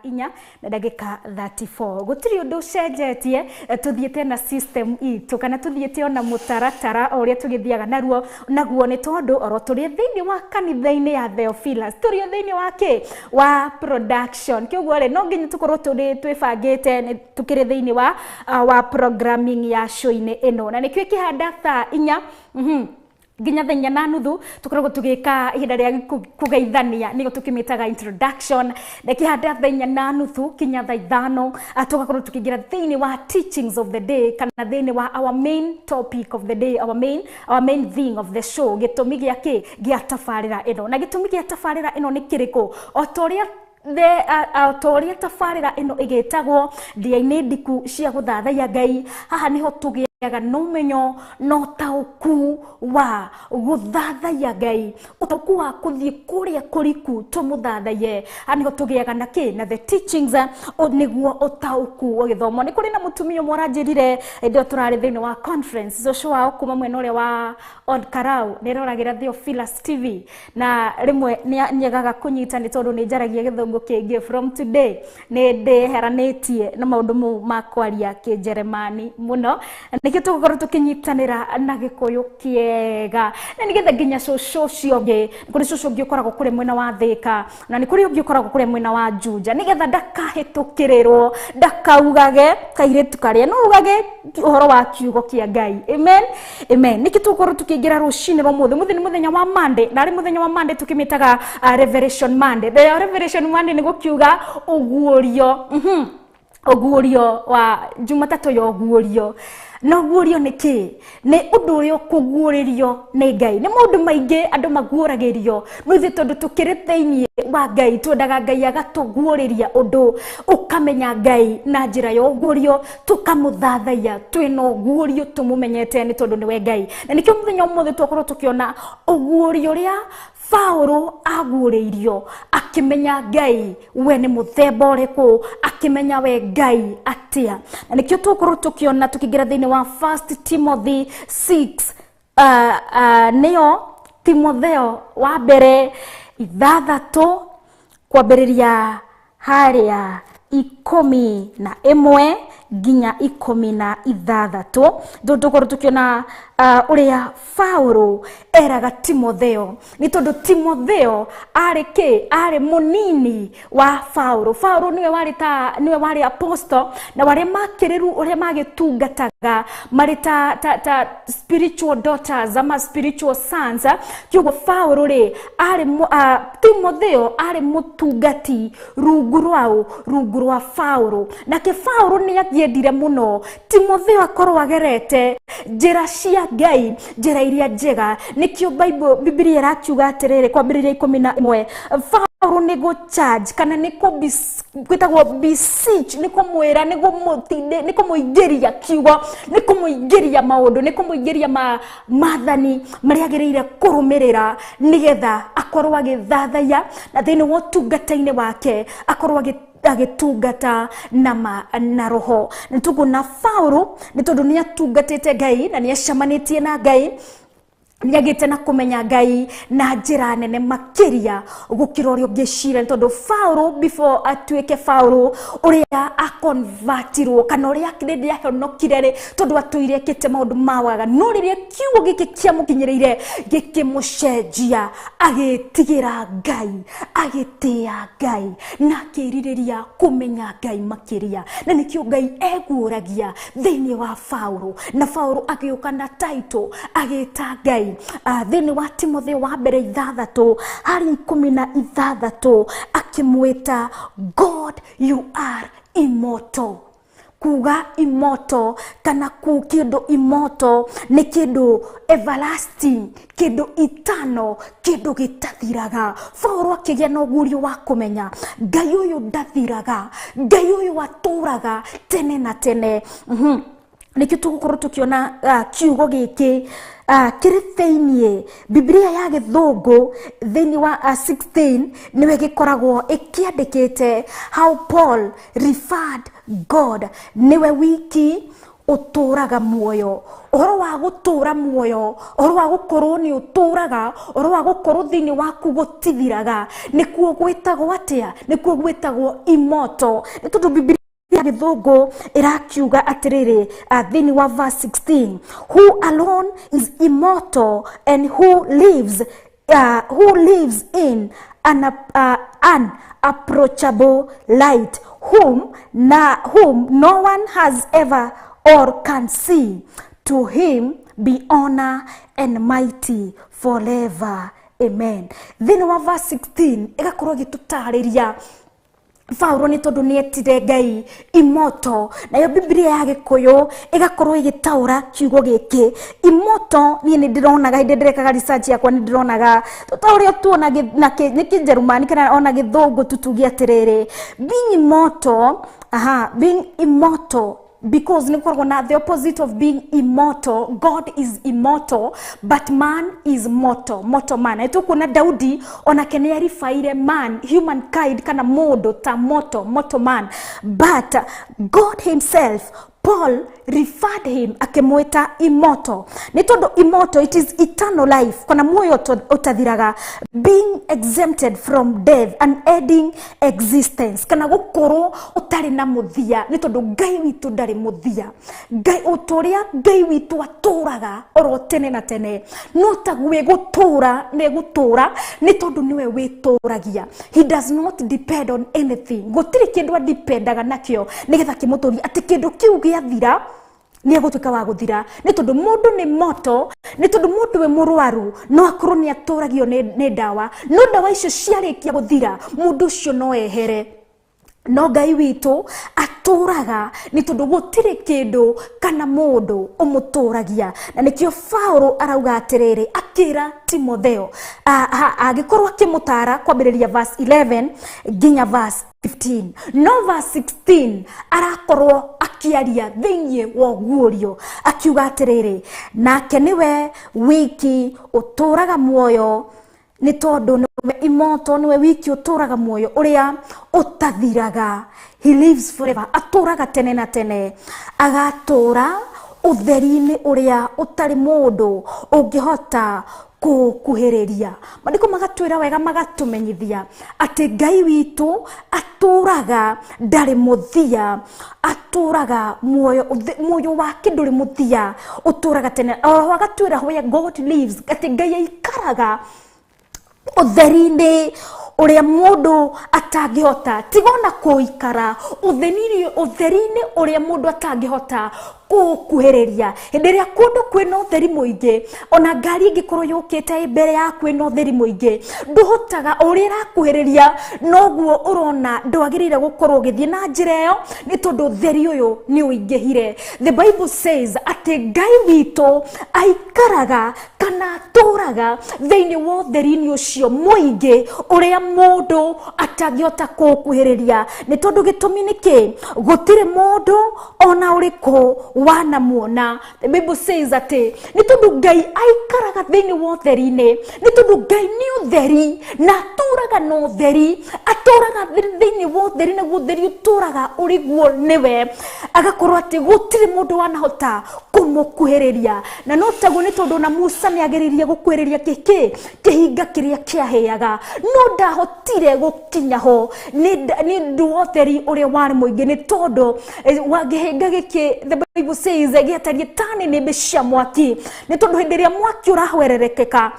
4 na ndagĩka 34. Gũtirĩ ũndũ ũcenjetie, tũthiĩte na system itũ kana tũthiĩte ona mũtaratara o ũrĩa tũgĩthiaga naruo naguo, nĩ tondũ oro tũrĩ thĩinĩ wa kanitha-inĩ ya Theophilus, tũrĩ o thĩinĩ wa kĩ wa production. Kĩoguo rĩ, no nginya tũkorwo tũrĩ twĩbangĩte nĩ tũkĩrĩ thĩinĩ wa wa programming ya show-inĩ ĩno, na nĩkĩo ĩkĩhanda thaa 4 nginya thaa 4:30 tũkoragwo tũgĩka ihinda rĩa kũgeithania, nĩyo tũkĩmĩtaga introduction. Na kĩhanda thaa 4:30 kinya thaa 5, tũgakorwo tũkĩingĩra thĩinĩ wa teachings of the day, kana thĩinĩ wa our main topic of the day, our main thing of the show, gĩtũmi gĩa kĩ gĩa tabarĩra ĩno. Na gĩtũmi gĩa tabarĩra ĩno nĩ kĩrĩkũ? O ta ũrĩa the ta ũrĩa tabarĩra ĩno ĩgĩtagwo ndia-inĩ ndiku cia gũthathaiya Ngai, haha nĩho tũgĩaga na ũmenyo na ũtaũku wa gũthathaiya Ngai, ũtaũku wa kũthiĩ kũrĩa kũriku tũmũthathaiye. Haha nĩho tũgĩaga na kĩ na the teachings, nĩguo ũtaũku ũgĩthomwo. Nĩ kũrĩ na mũtumia ũmwe ũranjĩrire hĩndĩ ĩyo tũrarĩ thĩinĩ wa conference, cũcũ wao kuma mwena ũrĩa wa Old Karau nĩ ĩroragĩra Theophilus TV, na rĩmwe nĩ nyegaga kũnyita nĩ tondũ nĩ njaragia gĩthũngũ kĩingĩ. From today nĩ ndĩheranĩtie na maũndũ mau ma kwaria kĩnjeremani mũno, nĩkĩo tũgũkorwo tũkĩnyitanĩra na gĩkũyũ kĩega, na nĩgetha nginya cũcũ ũcio ũngĩ, nĩ kũrĩ cũcũ ũngĩ ũkoragwo kũrĩa mwena wa Thĩka, na nĩ kũrĩ ũngĩ ũkoragwo kũrĩa mwena wa Juja, nĩgetha ndakahĩtũkĩrĩrwo, ndakaugage kairĩtu karĩa no ugage ũhoro wa kiugo kĩa Ngai. Amen, amen. Nĩkĩ tũgũkorwo tũkĩingĩra rũcinĩ rwa mũthĩ mũthĩ? Nĩ mũthenya wa Monday, na arĩ mũthenya wa Monday tũkĩmĩtaga Revelation Monday. The Revelation Monday nĩ gũkiuga ũguũrio, ũguũrio wa Jumatatũ ya ũguũrio. Na ũguũrio nĩ kĩ? Nĩ ũndũ ũrĩa ũkũguũrĩrio nĩ Ngai. Nĩ maũndũ maingĩ andũ maguũragĩrio, no ithuĩ tondũ tũkĩrĩ thĩinĩ wa Ngai, twendaga Ngai agatũguũrĩria ũndũ, ũkamenya Ngai na njĩra ya ũguũrio, tũkamũthathaiya twĩna ũguũrio, tũmũmenyete nĩ tondũ nĩwe Ngai. Na nĩkĩo mũthenya ũmũthĩ twakorwo tũkĩona ũguũrio ũrĩa Paulo aguũrĩirio, akĩmenya Ngai we nĩ mũthemba ũrĩkũ, akĩmenya we Ngai atĩa. Na nĩkĩo tũgũkorwo tũkĩona tũkĩingĩra thĩinĩ wa First Timothy 6, nĩyo Timotheo wa mbere 6 kwambĩrĩria harĩa 11 nginya 16. Tũgũkorwo tũkĩona ũrĩa Paulo eraga Timotheo, nĩ tondũ Timotheo arĩ kĩ? Arĩ mũnini wa Paulo. Paulo nĩwe warĩ ta nĩwe warĩ apostle, na warĩa makĩrĩru ũrĩa magĩtungataga marĩ ta spiritual daughters ama spiritual sons. Kiugo Paulo rĩ arĩ Timotheo arĩ mũtungati rungu rwao, rungu rwa Paulo. Nake Paulo nĩ angĩendire mũno Timotheo akorwo agerete njĩra cia Ngai, njĩra iria njega. Nĩkĩo Bible Biblia ĩrakiuga atĩrĩrĩ, kwambĩrĩria 11, Paulo nĩ gũ charge kana nĩ gwĩtagwo beseech, nĩ kũmwĩra, nĩ kũmũtinde, nĩ kũmũingĩria kiugo, nĩ kũmũingĩria maũndũ, nĩ kũmũingĩria maathani marĩa agĩrĩire kũrũmĩrĩra nĩgetha akorwo agĩthathaiya na thĩinĩ wa ũtungata-inĩ wake akorwo agĩtungata na na roho. Nĩ tũkuona Paulo nĩ tondũ nĩ atungatĩte Ngai na nĩ acemanĩtie na Ngai, nĩ agĩte na kũmenya Ngai na njĩra nene makĩria gũkĩra ũrĩa ũngĩciria, nĩ tondũ Paulo before atuĩke Paulo ũrĩa akonvertirwo kana ũrĩa rĩrĩa ahonokire rĩ, tondũ atũire ekĩte maũndũ ma waga, no rĩrĩa kiugo gĩkĩ kĩamũkinyĩrĩire gĩkĩmũcenjia, agĩtigĩra Ngai, agĩtĩĩa Ngai na akĩrirĩria kũmenya Ngai makĩria. Na nĩkĩo Ngai eguũragia thĩinĩ wa Paulo, na Paulo agĩũka na title agĩta Ngai. Thĩinĩ wa Timotheo wa mbere 6 harĩ 16 akĩmwĩta God you are immortal. Kuga immortal kana ku kĩndũ immortal nĩ kĩndũ everlasting, kĩndũ eternal, kĩndũ gĩtathiraga. Paulo akĩgĩa na ũguũrio wa kũmenya Ngai ũyũ ndathiraga, Ngai ũyũ atũraga tene na tene. Nĩkĩo tũgũkorwo tũkĩona kiugo gĩkĩ kĩrĩ thĩiniĩ Biblia ya Gĩthũngũ thĩiniĩ wa 16 nĩwe gĩkoragwo ĩkĩandĩkĩte how Paul referred God, nĩwe wiki ũtũraga muoyo. Ũhoro wa gũtũra muoyo, ũhoro wa gũkorwo nĩ ũtũraga, ũhoro wa gũkorwo thĩinĩ waku gũtithiraga, nĩkuo gwĩtagwo atĩa? Nĩkuo gwĩtagwo immortal. Nĩ tondũ Biblia ya Gĩthũngũ ĩrakiuga atĩrĩrĩ, thĩinĩ wa verse 16, who alone is immortal and who lives in an unapproachable light, whom no one has ever or can see, to him be honor and mighty forever, amen. Thĩinĩ wa verse 16 ĩgakorwo ĩgĩtũtarĩria Paulo nĩ tondũ nĩ etire Ngai immortal. Nayo Biblia ya Gĩkũyũ ĩgakorwo ĩgĩtaũra kiugo gĩkĩ immortal. Niĩ nĩ ndĩronaga hĩndĩ ndĩrekaga research yakwa, nĩ ndĩronaga ta ũrĩa tuona nĩ Kĩnjerumani kana ona Gĩthũngũ tutuge atĩrĩrĩ, being immortal, being immortal, because nĩ gũkoragwo na the opposite of being immortal. God is immortal but man is mortal, mortal man. Na tũkuona Daudi onake nĩ arifaire man, humankind kana mũndũ ta mortal, mortal man, but God himself, Paul referred him akĩmwĩta immortal. Nĩ tondũ immortal, it is eternal life, kana muoyo ũtathiraga, being exempted from death and ending existence, kana gũkorwo ũtarĩ na mũthia, nĩ tondũ Ngai witũ ndarĩ mũthia. Ngai ũtũrĩa Ngai witũ atũraga oro tene na tene, no taguo gũtũra nĩ gũtũra, nĩ tondũ nĩwe wĩtũragia. He does not depend on anything. Gũtirĩ kĩndũ adipendaga nakĩo nĩgetha kĩmũtũrie, atĩ kĩndũ kĩu gĩathira nĩ egũtuĩka wa gũthira. Nĩ tondũ mũndũ nĩ moto, nĩ tondũ mũndũ wĩ mũrwaru no akorwo nĩ atũragio nĩ ndawa, no ndawa icio ciarĩkia gũthira mũndũ ũcio no ehere. No Ngai witũ atũraga nĩ tondũ gũtirĩ kĩndũ kana mũndũ ũmũtũragia. Na nĩkĩo Paulo arauga atĩrĩrĩ, akĩra Timotheo agĩkorwo akĩmũtara kwambĩrĩria verse 11 nginya verse 15, no verse 16 arakorwo akĩaria thĩinĩ wa ũguũrio akiuga atĩrĩrĩ, nake nĩwe wiki ũtũraga muoyo, nĩ tondũ nĩwe immortal, nĩwe wiki ũtũraga muoyo ũrĩa ũtathiraga. He lives forever, atũraga tene na tene, agatũra ũtheri-inĩ ũrĩa ũtarĩ mũndũ ũngĩhota kũkuhĩrĩria. Maandĩko magatwĩra wega, magatũmenyithia atĩ Ngai witũ atũraga Atũraga ndarĩ mũthia, atũraga muoyo, muoyo wake ndũrĩ mũthia, ũtũraga tene. Oho agatwĩra where God lives, atĩ Ngai aikaraga ũtheri-inĩ ũrĩa mũndũ atangĩhota tiga ona kũikara ũtheri-inĩ ũrĩa mũndũ atangĩhota kũkuhĩrĩria. Hĩndĩ ĩrĩa kũndũ kwĩna ũtheri mũingĩ, ona ngari ĩngĩkorwo yũkĩte mbere yaku ĩna ũtheri mũingĩ, ndũhotaga, ũrĩa ĩrakuhĩrĩria noguo ũrona ndwagĩrĩire gũkorwo ũgĩthiĩ na njĩra ĩyo, nĩ tondũ ũtheri ũyũ nĩ ũingĩhire. The Bible says atĩ Ngai witũ aikaraga kana atũraga thĩinĩ wa ũtheri-inĩ ũcio mũingĩ ũrĩa mũndũ atangĩhota kũũkuhĩrĩria. Nĩ tondũ gĩtũmi nĩ kĩ? Gũtirĩ mũndũ ona ũrĩkũ wanamuona. The Bible says atĩ nĩ tondũ Ngai aikaraga thĩinĩ wa ũtheri-inĩ, nĩ tondũ Ngai nĩ ũtheri na atũraga na ũtheri, atũraga thĩinĩ wa ũtheri, naguo ũtheri ũtũraga ũrĩ guo nĩwe, agakorwo atĩ gũtirĩ mũndũ wanahota kũmũkuhĩrĩria. Na no taguo nĩ tondũ na Musa nĩ ageririe gũkuhĩrĩria kĩkĩ kĩhinga kĩrĩa kĩahĩaga, no ndahotire gũkinya ho nĩ ũndũ wa ũtheri ũrĩa warĩ mũingĩ, nĩ tondũ wa kĩhinga gĩkĩ, the Bible says gĩatariĩ ta nĩnĩmbĩ cia mwaki, nĩ tondũ hĩndĩ ĩrĩa mwaki ũrahwererekeka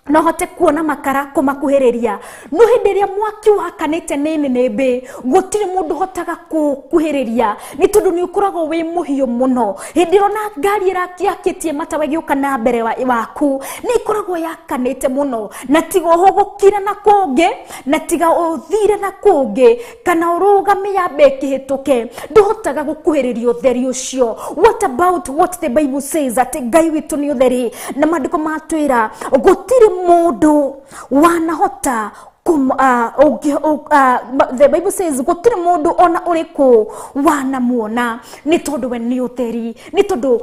no hote kuona makara kũmakuhĩrĩria, no hĩndĩ ĩrĩa mwaki wakanĩte nĩ nĩnĩmbĩ gũtirĩ mũndũ hotaga kũkuhĩrĩria, nĩ tondũ nĩ ũkoragwo wĩ mũhiũ mũno. Hĩndĩ ĩrĩa ona ngari ĩrakĩakĩtie matawa ĩgĩũka na mbere waku nĩ ĩkoragwo yakanĩte mũno, na tiga ũhũgũkire na kũngĩ, na tiga ũthire na kũngĩ, kana ũrũgame yambe ĩkĩhĩtũke, ndũhotaga gũkuhĩrĩria ũtheri ũcio. What about what the Bible says atĩ Ngai witũ nĩ ũtheri, na maandĩko matwĩra gũtirĩ mũndũ wanahota the Bible says gũtirĩ mũndũ ona ũrĩkũ wanamuona, nĩ tondũ we nĩ ũtheri, nĩ tondũ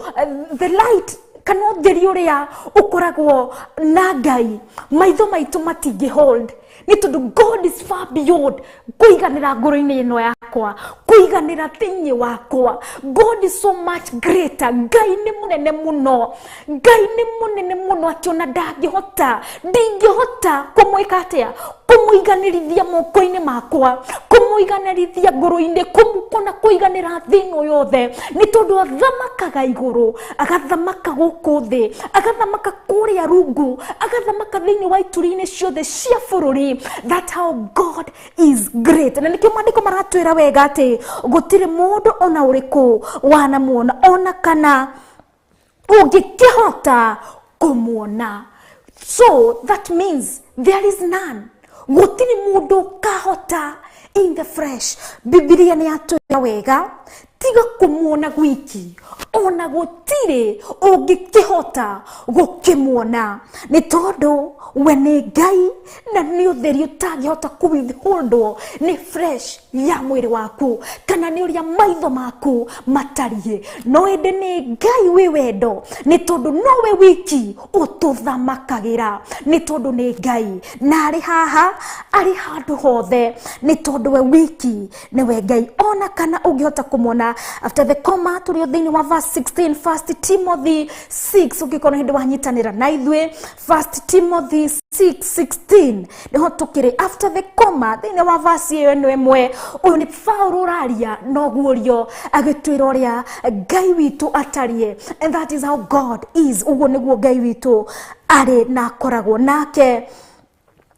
the light kana ũtheri ũrĩa ũkoragwo na Ngai maitho maitũ matingĩ hold, nĩ tondũ God is far beyond kũiganĩra ngoro-inĩ ĩno yakwa, kũiganĩra thĩinĩ wakwa. God is so much greater. Ngai nĩ mũnene mũno, Ngai nĩ mũnene mũno atĩ ona ndangĩhota, ndingĩhota kũmwĩka atĩa, kũmũiganĩrithia moko-inĩ makwa, kũmũiganĩrithia ngoro-inĩ, kũmũkona kũiganĩra thĩ ĩno yothe, nĩ tondũ athamakaga igũrũ, agathamaka gũkũ thĩ, agathamaka kũrĩa rungu, agathamaka thĩinĩ wa ituri-inĩ ciothe cia bũrũri. That's how God is great. Na nĩkĩo maandĩko maratwĩra wega atĩ gũtirĩ mũndũ ona ũrĩkũ wanamuona, ona kana ũngĩkĩhota kũmuona. So that means there is none. Gũtirĩ mũndũ ũkahota in the flesh. Bibilia nĩ yatwĩra wega tiga kũmuona gwiki, ona gũtirĩ ũngĩkĩhota gũkĩmuona, nĩ tondũ we nĩ Ngai na nĩ ũtheri ũtangĩhota kũ-withholdwo nĩ flesh ya mwĩrĩ waku kana nĩ ũrĩa maitho maku matariĩ. No ĩndĩ nĩ Ngai wĩ wendo, nĩ tondũ nowe wiki ũtũthamakagĩra, nĩ tondũ nĩ Ngai na arĩ haha, arĩ handũ hothe, nĩ tondũ we wiki nĩwe Ngai, ona kana ũngĩhota kũmuona. After the comma tũrĩ thĩinĩ wa verse 16, 1 Timothy 6, ũngĩkorwo hĩndĩ wanyitanĩra na ithuĩ, 1 Timothy 6:16 nĩho tũkĩrĩ. After the comma thĩinĩ wa verse ĩyo ĩno ĩmwe, ũyũ nĩ Paũlũ ũraria na ũguũrio agĩtwĩra ũrĩa Ngai witũ atariĩ, and that is how God is. Ũguo nĩguo Ngai witũ arĩ na akoragwo nake.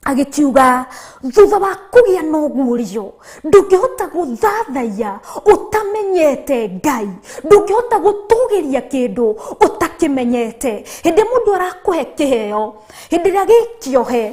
Agĩkiuga thutha wa kũgĩa na ũguũrio ndũngĩhota gũthathaiya ũtamenyete Ngai, ndũngĩhota gũtũgĩria kĩndũ ũtakĩmenyete. Hĩndĩ mũndũ arakũhe kĩheo, hĩndĩ ĩrĩa gĩkĩohe,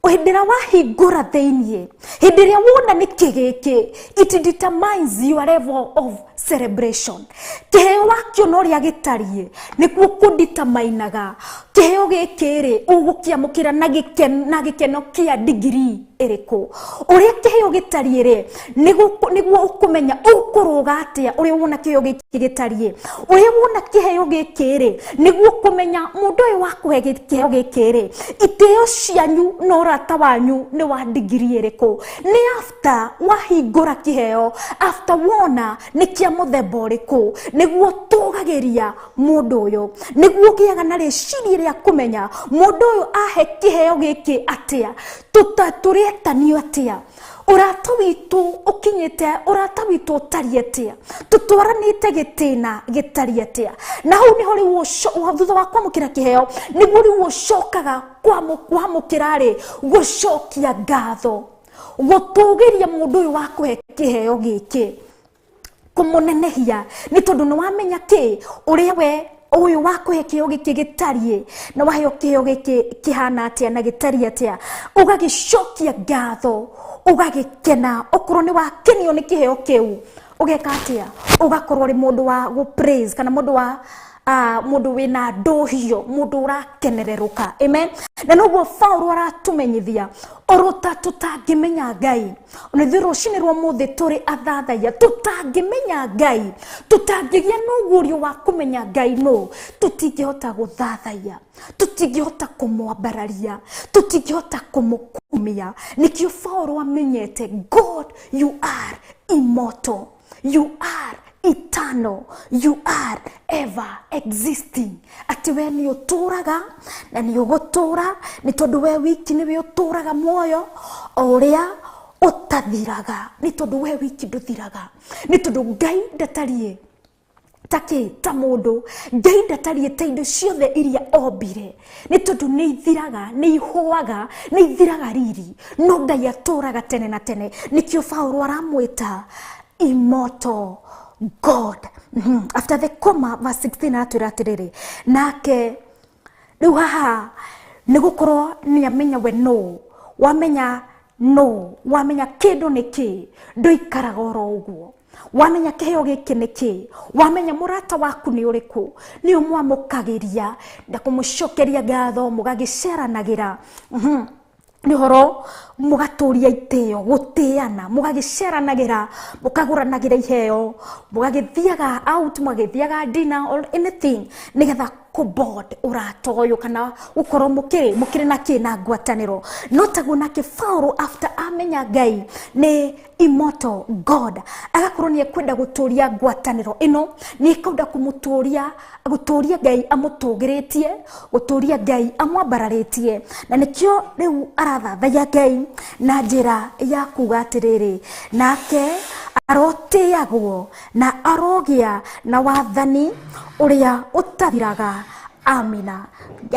hĩndĩ ĩrĩa wahingũra thĩiniĩ, hĩndĩ ĩrĩa wona nĩ kĩ gĩkĩ, it determines your level of celebration. Kĩheo wakĩona ũrĩa gĩtariĩ nĩkuo kũnditamainaga kĩheo gĩkĩ rĩ ũgũkĩamũkĩra na gĩkeno kĩa degree ĩrĩkũ. Ũrĩa kĩheo gĩtariĩ rĩ nĩguo ũkũmenya ũkũrũga atĩa. Ũrĩa wona kĩheo gĩkĩ gĩtariĩ, ũrĩa wona kĩheo gĩkĩ rĩ nĩguo ũkũmenya mũndũ ũyũ wakũhe kĩheo gĩkĩ rĩ itĩo cianyu na ũrata wanyu nĩ wa degree ĩrĩkũ. Nĩ after wahingũra kĩheo, after wona nĩ kĩa mũthemba ũrĩkũ, nĩguo tũgagĩria mũndũ ũyũ, nĩguo ũgĩaga na rĩciria rĩa kũmenya mũndũ ũyũ ahe kĩheo gĩkĩ atĩa, tũretanio atĩa. Ũrata witũ ũkinyĩte, ũrata witũ ũtariĩ atĩa, tũtwaranĩte gĩtĩna gĩtariĩ atĩa. Na hau nĩho rĩu thutha wa kwamũkĩra kĩheo nĩguo rĩu ũcokaga kwamũkĩra rĩ gũcokia ngatho, gũtũgĩria mũndũ ũyũ wa kũhe kĩheo gĩkĩ, kũmũnenehia, nĩ tondũ nĩ wamenya kĩ ũrĩa we ũyũ wa kũhe kĩheo gĩkĩ gĩtariĩ, na waheo kĩheo gĩkĩ kĩhana atĩa na gĩtariĩ atĩa. Ũgagĩcokia ngatho, ũgagĩkena, okorwo nĩ wakenio nĩ kĩheo kĩu ũgeka atĩa, ũgakorwo ũrĩ mũndũ wa gũ praise kana mũndũ wa mũndũ wĩna ndũhio, mũndũ ũrakenererũka. Amen. Na noguo Paũlũ aratumenyithia oro ta tũtangĩmenya Ngai, ona ithuĩ rũcinĩ rwa ũmũthĩ tũrĩ athathaiya, tũtangĩmenya Ngai, tũtangĩgĩa na ũguũrio wa kũmenya Ngai nũ, tũtingĩhota gũthathaiya, tũtingĩhota kũmwambararia, tũtingĩhota kũmũkumia. Nĩkĩo Paũlũ amenyete God, you are immortal, you are eternal, you are ever existing. Atĩ we nĩ ũtũraga na nĩ ũgũtũra, nĩ tondũ we wiki nĩwe ũtũraga muoyo o ũrĩa ũtathiraga, nĩ tondũ we wiki ndũthiraga, nĩ tondũ Ngai ndatariĩ takĩ ta mũndũ, Ngai ndatariĩ ta indo ciothe iria ombire, nĩ tondũ nĩ ithiraga, nĩ ihũaga, nĩ ithiraga riri, no Ngai atũraga tene na tene. Nĩkĩo Paũlũ aramwĩta immortal God. After the comma, verse 16 aratwĩra atĩrĩrĩ, nake rĩu haha nĩ gũkorwo nĩ amenya we nũ, wamenya nũ, wamenya kĩndũ nĩ kĩ, ndũikaraga oro ũguo. Wamenya kĩheo gĩkĩ nĩ kĩ, wamenya mũrata waku nĩ ũrĩkũ, nĩ ũmwamũkagĩria na kũmũcokeria ngatho, mũgagĩceranagĩra. Nĩ ũhoro mũgatũria itĩo, gũtĩana, mũgagĩceranagĩra, mũkagũranagĩra iheo, mũgagĩthiaga out, mũgagĩthiaga dinner or anything, nĩgetha kũbond ũrata ũyũ kana gũkorwo mũkĩrĩ na kĩ na ngwatanĩro. No taguo nake Paũlũ after amenya Ngai nĩ immortal God, agakorwo nĩ ekwenda gũtũria ngwatanĩro ĩno, nĩ ekwenda kũmũtũria, gũtũria Ngai amũtũgĩrĩtie, gũtũria Ngai amwambararĩtie. Na nĩkĩo rĩu arathathaiya Ngai na njĩra ya kuga atĩrĩrĩ, nake arotĩagwo na arogĩa na wathani ũrĩa ũtathiraga. Amina.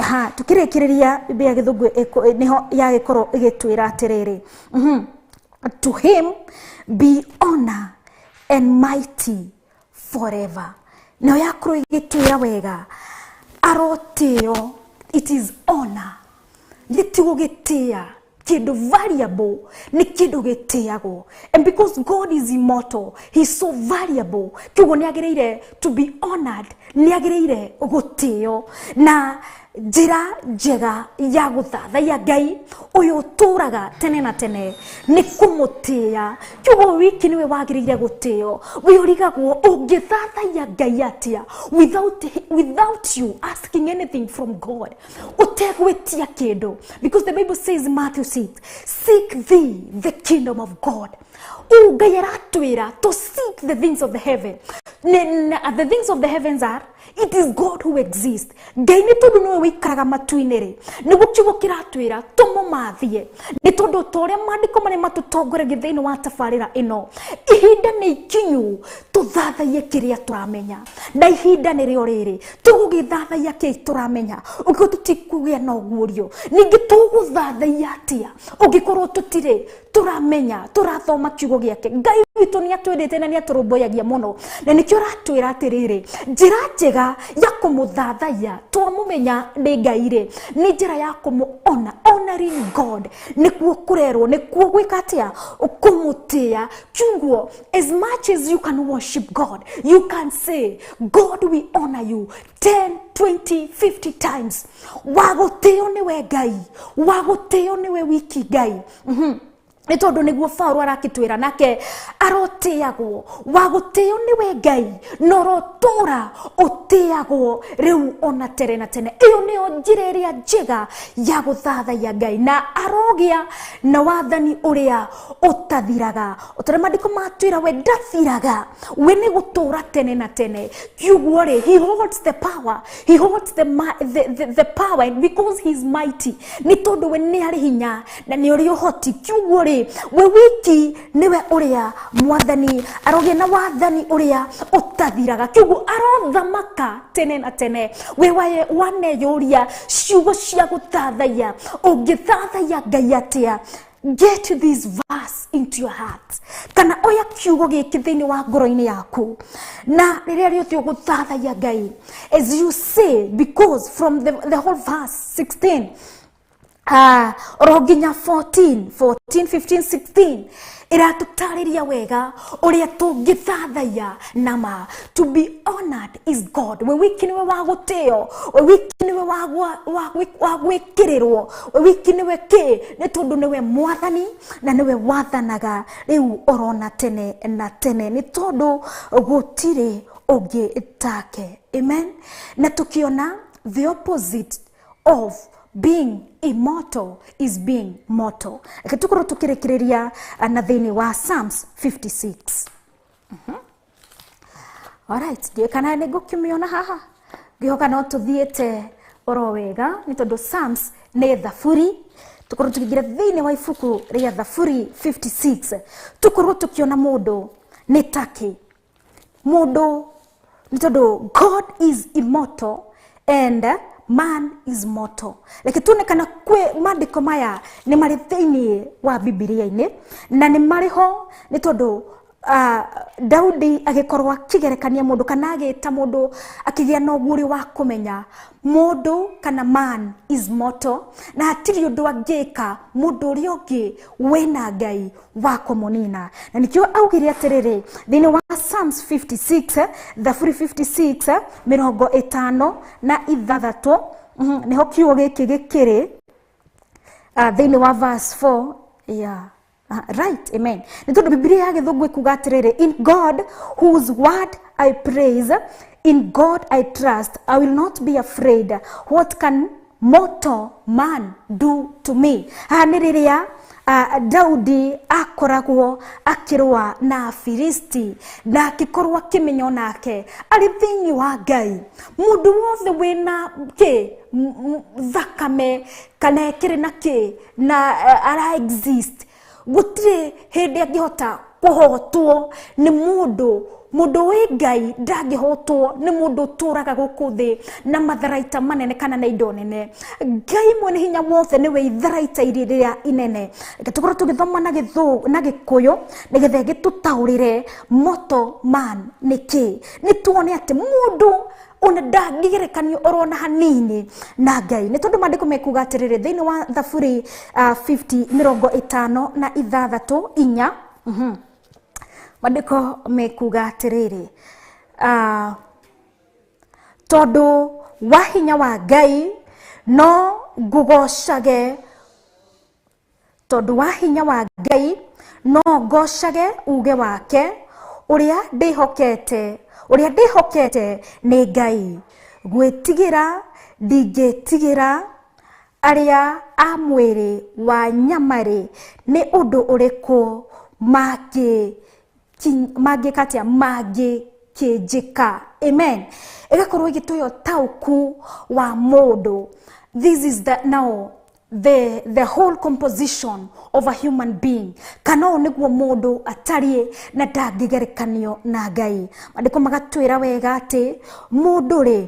Ha, tukĩrĩkĩrĩria Biblia ya Gĩthũngũ nĩho yagĩkorwo ĩgĩtwĩra atĩrĩrĩ, to him be honor and mighty forever. Nayo yakorwo ĩgĩtwĩra wega, arotĩo, it is honor, gĩtigũgĩtĩa kĩndũ valuable, nĩ kĩndũ gĩtĩagwo. And because God is immortal, he is so valuable, kĩguo nĩ agĩrĩire to be honored, nĩ agĩrĩire gũtĩo. Na njĩra njega ya gũthathaiya Ngai ũyũ ũtũraga tene na tene nĩ kũmũtĩĩa. Kĩguo wiki nĩwe wagĩrĩire gũtĩo. We ũrigagwo ũngĩthathaiya Ngai atĩa without you asking anything from God, ũtegwĩtia kĩndũ. Because the Bible says in Matthew 6, seek thee the kingdom of God. Ũũ Ngai aratwĩra to seek the things of the heaven. The things of the heavens are, it is God who exists. Ngai nĩ tondũ nĩwe wĩikaraga matu-inĩ rĩ, nĩguo kiugo kĩratwĩra tũmũmathie, nĩ tondũ ta ũrĩa maandĩko marĩa matũtongoragia thĩinĩ wa tabarĩra ĩno, ihinda nĩ ikinyu tũthathaiye kĩrĩa tũramenya, na ihinda nĩrĩo rĩrĩ tũgũgĩthathaiya kĩ tũramenya, ũngĩkorwo tũtikũgĩa na ũguũrio. Ningĩ tũgũthathaiya atĩa ũngĩkorwo tũtirĩ tũramenya, tũrathoma kiugo gĩake? Ngai witũ nĩ atwendete na nĩ atũrũmbũyagia mũno, na nĩkĩo aratwĩra atĩrĩrĩ, njĩra njega ya kũmũthathaiya twamũmenya nĩ Ngai rĩ, nĩ njĩra ya kũmũ-honor, honoring God, nĩkuo kũrerwo, nĩkuo gwĩka atĩa, kũmũtĩĩa. Kiugo, as much as you can worship God, you can say, God, we honor you 10, 20, 50 times. Wagũtĩo nĩwe Ngai, wagũtĩo nĩwe wiki Ngai. Nĩ tondũ nĩguo Paũlũ arakĩtwĩra, nake arotĩagwo, wagũtĩo nĩwe Ngai, na ũrotũra ũtĩagwo rĩu ona tene na tene. Ĩyo nĩyo njĩra ĩrĩa njega ya gũthathaiya Ngai, na arogĩa na wathani ũrĩa ũtathiraga. O ta ũrĩa maandĩko matwĩra, we ndathiraga, we nĩ gũtũra tene na tene. Kiugo rĩ, he holds the power, he holds the power, and because he is mighty, nĩ tondũ we nĩ arĩ hinya na nĩ ũrĩ ũhoti. Kiugo rĩ, rĩ we wiki nĩwe ũrĩa mwathani arogĩa na wathani ũrĩa ũtathiraga kiugo arothamaka tene na tene. We waneyũria ciugo cia gũthathaiya ũngĩthathaiya Ngai atĩa? Get this verse into your heart kana oya kiugo gĩkĩ thĩinĩ wa ngoro-inĩ yaku na rĩrĩa rĩothe ũgũthathaiya Ngai, as you say, because from the whole verse 16 oro nginya 14 14 15 16 iratũtarĩria wega ũrĩa tũngĩthathaiya nama. To be honored is God. We wiki nĩwe wa gũtĩo, we wiki nĩwe wa gwĩkĩrĩrwo, we wiki nĩwe kĩ, nĩ tondũ nĩwe mwathani na nĩwe wathanaga rĩu orona tene na tene, nĩ tondũ gũtirĩ ũngĩ take. Amen. Na tũkĩona the opposite of being immortal is being mortal. Reke tũkorwo tũkĩrĩkĩrĩria na thĩinĩ wa Psalms 56. Alright, ndiũĩ kana nĩ ngũkĩmĩona haha, ngĩhoka no tũthiĩte oro wega nĩ tondũ Psalms nĩ thaburi. Tũkorwo tũkĩingĩra thĩinĩ wa ibuku rĩa Thaburi 56, tũkorwo tũkĩona mũndũ nĩ takĩ mũndũ, nĩ tondũ God is immortal and man is mortal. Reke tuone kana kwĩ maandĩko maya nĩ marĩ thĩinĩ wa Bibilia-inĩ na nĩ marĩ ho, nĩ tondũ Daudi agĩkorwo akĩgerekania mũndũ kana agĩta mũndũ akĩgĩa na ũguũrio wa kũmenya mũndũ kana man is mortal, na hatirĩ ũndũ angĩka mũndũ ũrĩa ũngĩ wĩna Ngai wa kũmũnina. Na nĩkĩo augire atĩrĩrĩ thĩinĩ wa Psalms 56, Thaburi 56 56, nĩho kiugo gĩkĩ gĩkĩrĩ thĩinĩ wa verse 4. Yeah. Right, amen. Nĩ tondũ Bibilia ya Gĩthũngũ ĩkuga atĩrĩrĩ, in God whose word I praise, in God I trust, I will not be afraid. What can mortal man do to me? Haha nĩ rĩrĩa Daudi akoragwo akĩrũa na Afilisti na akĩkorwo akĩmenya onake arĩ thĩinĩ wa Ngai mũndũ wothe wĩna kĩ thakame kana ĩkĩrĩ na kĩ na ara exist, gũtirĩ hĩndĩ angĩhota kũhotwo nĩ mũndũ. Mũndũ wĩ Ngai ndangĩhotwo nĩ mũndũ ũtũraga gũkũ thĩ na matharaita manene kana na indo nene. Ngai mwene hinya wothe nĩwe itharaita rĩrĩa inene. Reke tũkorwo tũgĩthoma na Gĩkũyũ nĩgetha gĩtũtaũrĩre mortal man nĩ kĩ, nĩ tuone atĩ mũndũ ona ndangĩgerekanio orona hanini na Ngai, nĩ tondũ maandĩko mekuga atĩrĩrĩ thĩinĩ wa Thaburi 50 56 4, maandĩko mekuga atĩrĩrĩ tondũ wa hinya wa Ngai no ngũgocage, tondũ wa hinya wa Ngai no ngocage uge wake ũrĩa ndĩhokete, ũrĩa ndĩhokete nĩ Ngai. Gwĩtigĩra ndingĩtigĩra arĩa a mwĩrĩ wa nyama-rĩ, nĩ ũndũ ũrĩkũ mangĩka atĩa, mangĩkĩnjĩka. Amen. Ĩgakorwo ĩgĩtũhe ũtaũku wa mũndũ. This is the now the whole composition of a human being, kana ũũ nĩguo mũndũ atariĩ na ndangĩgerekanio na Ngai. Maandĩko magatwĩra wega atĩ mũndũ rĩ,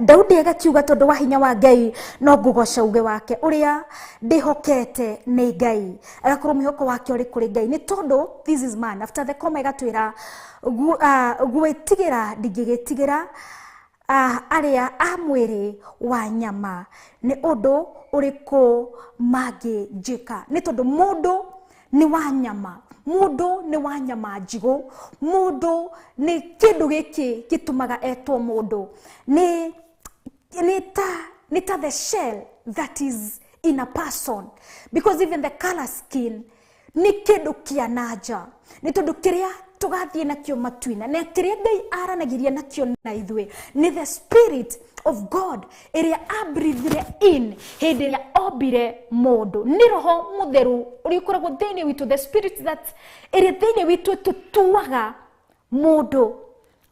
Daudi agakiuga tondũ wa hinya wa Ngai no ngũgoca uge wake ũrĩa ndĩhokete nĩ Ngai, agakorwo mwĩhoko wake ũrĩ kũrĩ Ngai, nĩ tondũ this is man. After the comma ĩgatwĩra gwĩtigĩra ndingĩgĩtigĩra arĩa a mwĩrĩ wa nyama, nĩ ũndũ ũrĩkũ mangĩnjĩka, nĩ tondũ mũndũ nĩ wa nyama, mũndũ nĩ wa nyama njigũ, mũndũ nĩ kĩndũ gĩkĩ gĩtũmaga etwo mũndũ, nĩ ta the shell that is in a person, because even the color skin nĩ kĩndũ kĩa nanja, nĩ tondũ kĩrĩa tũgathiĩ nakĩo matu-inĩ na kĩrĩa Ngai aranagĩria nakĩo na ithuĩ nĩ the spirit of God ĩrĩa abreathire in hĩndĩ ĩrĩa ombire mũndũ, nĩ roho mũtheru ũrĩa ũkoragwo thĩinĩ witũ, the spirit that ĩrĩa thĩinĩ witũ tũtuaga mũndũ.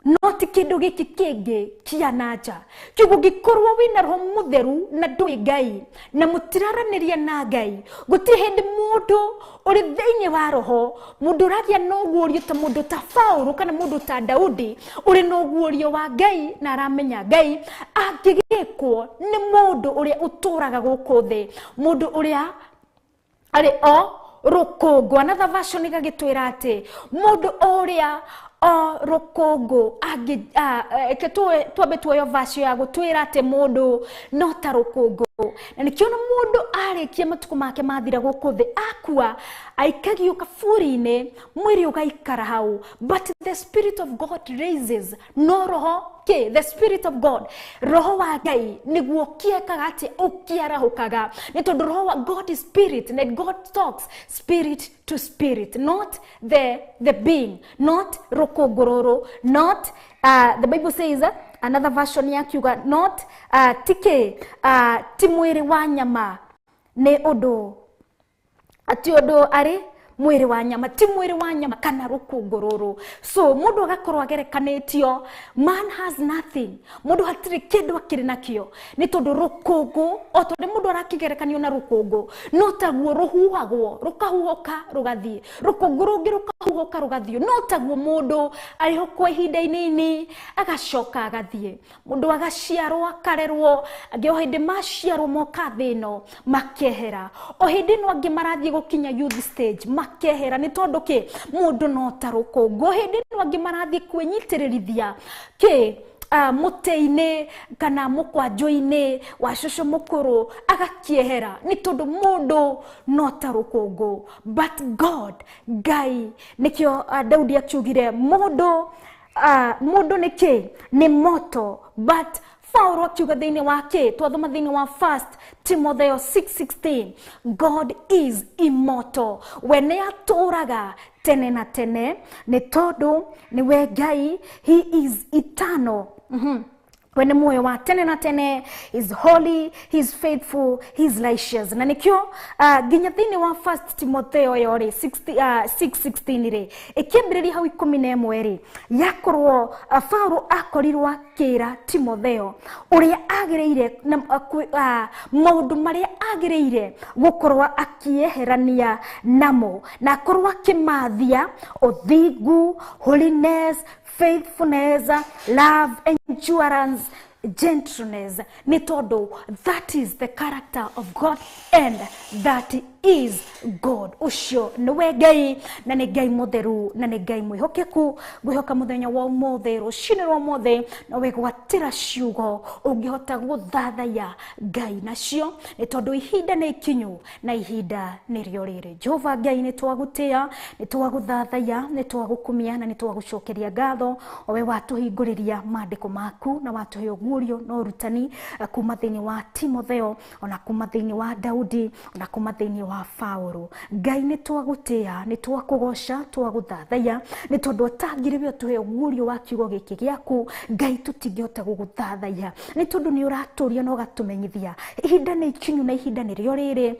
No ti kĩndũ gĩkĩ kĩngĩ kĩa na nja. Kiugo gĩkorwo wĩna roho mũtheru na ndũĩ Ngai na mũtiraranĩria na Ngai, gũtirĩ hĩndĩ mũndũ ũrĩ thĩinĩ wa roho, mũndũ ũragĩa na ũguũrio ta mũndũ ta Paũlũ kana mũndũ ta Daudi ũrĩ na ũguũrio wa Ngai na aramenya Ngai, angĩgĩkwo nĩ mũndũ ũrĩa ũtũraga gũkũ thĩ, mũndũ ũrĩa arĩ o rũkũngũ. Another version ĩgagĩtwĩra atĩ mũndũ ũrĩa o rũkũngũ reke twambe tuoyo version ya gũtwĩra atĩ mũndũ no ta rũkũngũ. Na nĩkĩo mũndũ arĩkia matukũ make mathira gũkũ thĩ, akua aikagio kaburi-inĩ, mwĩrĩ ũgaikara hau, but the spirit of God raises. No roho kĩ? The spirit of God, roho wa Ngai nĩguo kĩekaga atĩ ũkĩarahũkaga, nĩ tondũ roho wa God is spirit and God talks spirit to spirit, not the being, not rũkũngũ rũrũ, not the Bible says another version yakiuga not tike ti mwĩrĩ wa nyama nĩ ũndũ ati ũndũ arĩ mwĩrĩ wa nyama, ti mwĩrĩ wa nyama kana rũkũngũ rũrũ. So mũndũ agakorwo agerekanĩtio, man has nothing, mũndũ hatirĩ kĩndũ akĩrĩ nakĩo, nĩ tondũ rũkũngũ o tondũ mũndũ arakĩgerekanio na rũkũngũ, no taguo rũhuhagwo rũkahuhũka rũgathiĩ, rũkũngũ rũngĩ rũkahuhũka rũgathiĩ, no taguo mũndũ arĩho kwa ihinda inini agacoka agathiĩ. Mũndũ agaciarwo akarerwo, angĩ o hĩndĩ maciarwo moka thĩ ĩno makehera, o hĩndĩ ĩno angĩ marathiĩ gũkinya youth stage makehera, nĩ tondũ kĩ? Mũndũ no ta rũkũngũ. Hĩndĩ ĩno angĩ marathiĩ kwĩnyitĩrĩrithia kĩ mũtĩ-inĩ kana mũkwanjũ-inĩ wa cũcũ mũkũrũ agakĩehera, nĩ tondũ mũndũ no ta rũkũngũ. But God, Ngai, nĩkĩo Daudi akiugire mũndũ mũndũ nĩ kĩ? Nĩ moto. But Paulo akiuga thĩinĩ wa kĩ? Twathoma thĩinĩ wa 1 Timotheo 6:16, God is immortal, we nĩ atũraga tene na tene, nĩ tondũ nĩwe Ngai, he is eternal. We nĩ muoyo wa tene na tene, is holy, he is faithful, he is righteous. Na nĩkĩo nginya thĩinĩ wa 1 Timotheo ĩyo rĩ 6:16 rĩ ĩkĩambĩrĩria hau 11 rĩ, yakorwo Paulo akorirwo akĩra Timotheo ũrĩa agĩrĩire na maũndũ marĩa agĩrĩire gũkorwo akĩeherania namo, na akorwo akĩmathia ũthingu, holiness, faithfulness, love, endurance, gentleness, nĩ tondũ that is the character of God and that is God. Ũcio nĩwe Ngai, na nĩ Ngai mũtheru, na nĩ Ngai mwĩhokeku. Ngwĩhoka mũthenya wa ũmũthĩ, rũcinĩ rwa ũmũthĩ, no wĩgwatĩra ciugo ũngĩhota gũthathaiya Ngai nacio, nĩ tondũ ihinda nĩ ikinyu na ihinda nĩrĩo rĩrĩ. Jehova Ngai, nĩ twagũtĩĩa, nĩ twagũthathaiya, nĩ twagũkumia na nĩ twagũcokeria ngatho, o we watũhingũrĩria maandĩko maku na watũhe ũguũrio na ũrutani kuma thĩinĩ wa Timotheo, ona kuma thĩinĩ wa Daudi, ona kuma thĩinĩ wa Paũlũ. Ngai, nĩ twagũtĩĩa, nĩ twakũgoca, twagũthathaiya, nĩ tondũ ũtangĩrĩ we ũtũhe ũguũrio wa kiugo gĩkĩ gĩaku, Ngai tũtingĩhota gũgũthathaiya, nĩ tondũ nĩ ũratũria na ũgatũmenyithia ihinda nĩ ikinyu na ihinda nĩrĩo rĩrĩ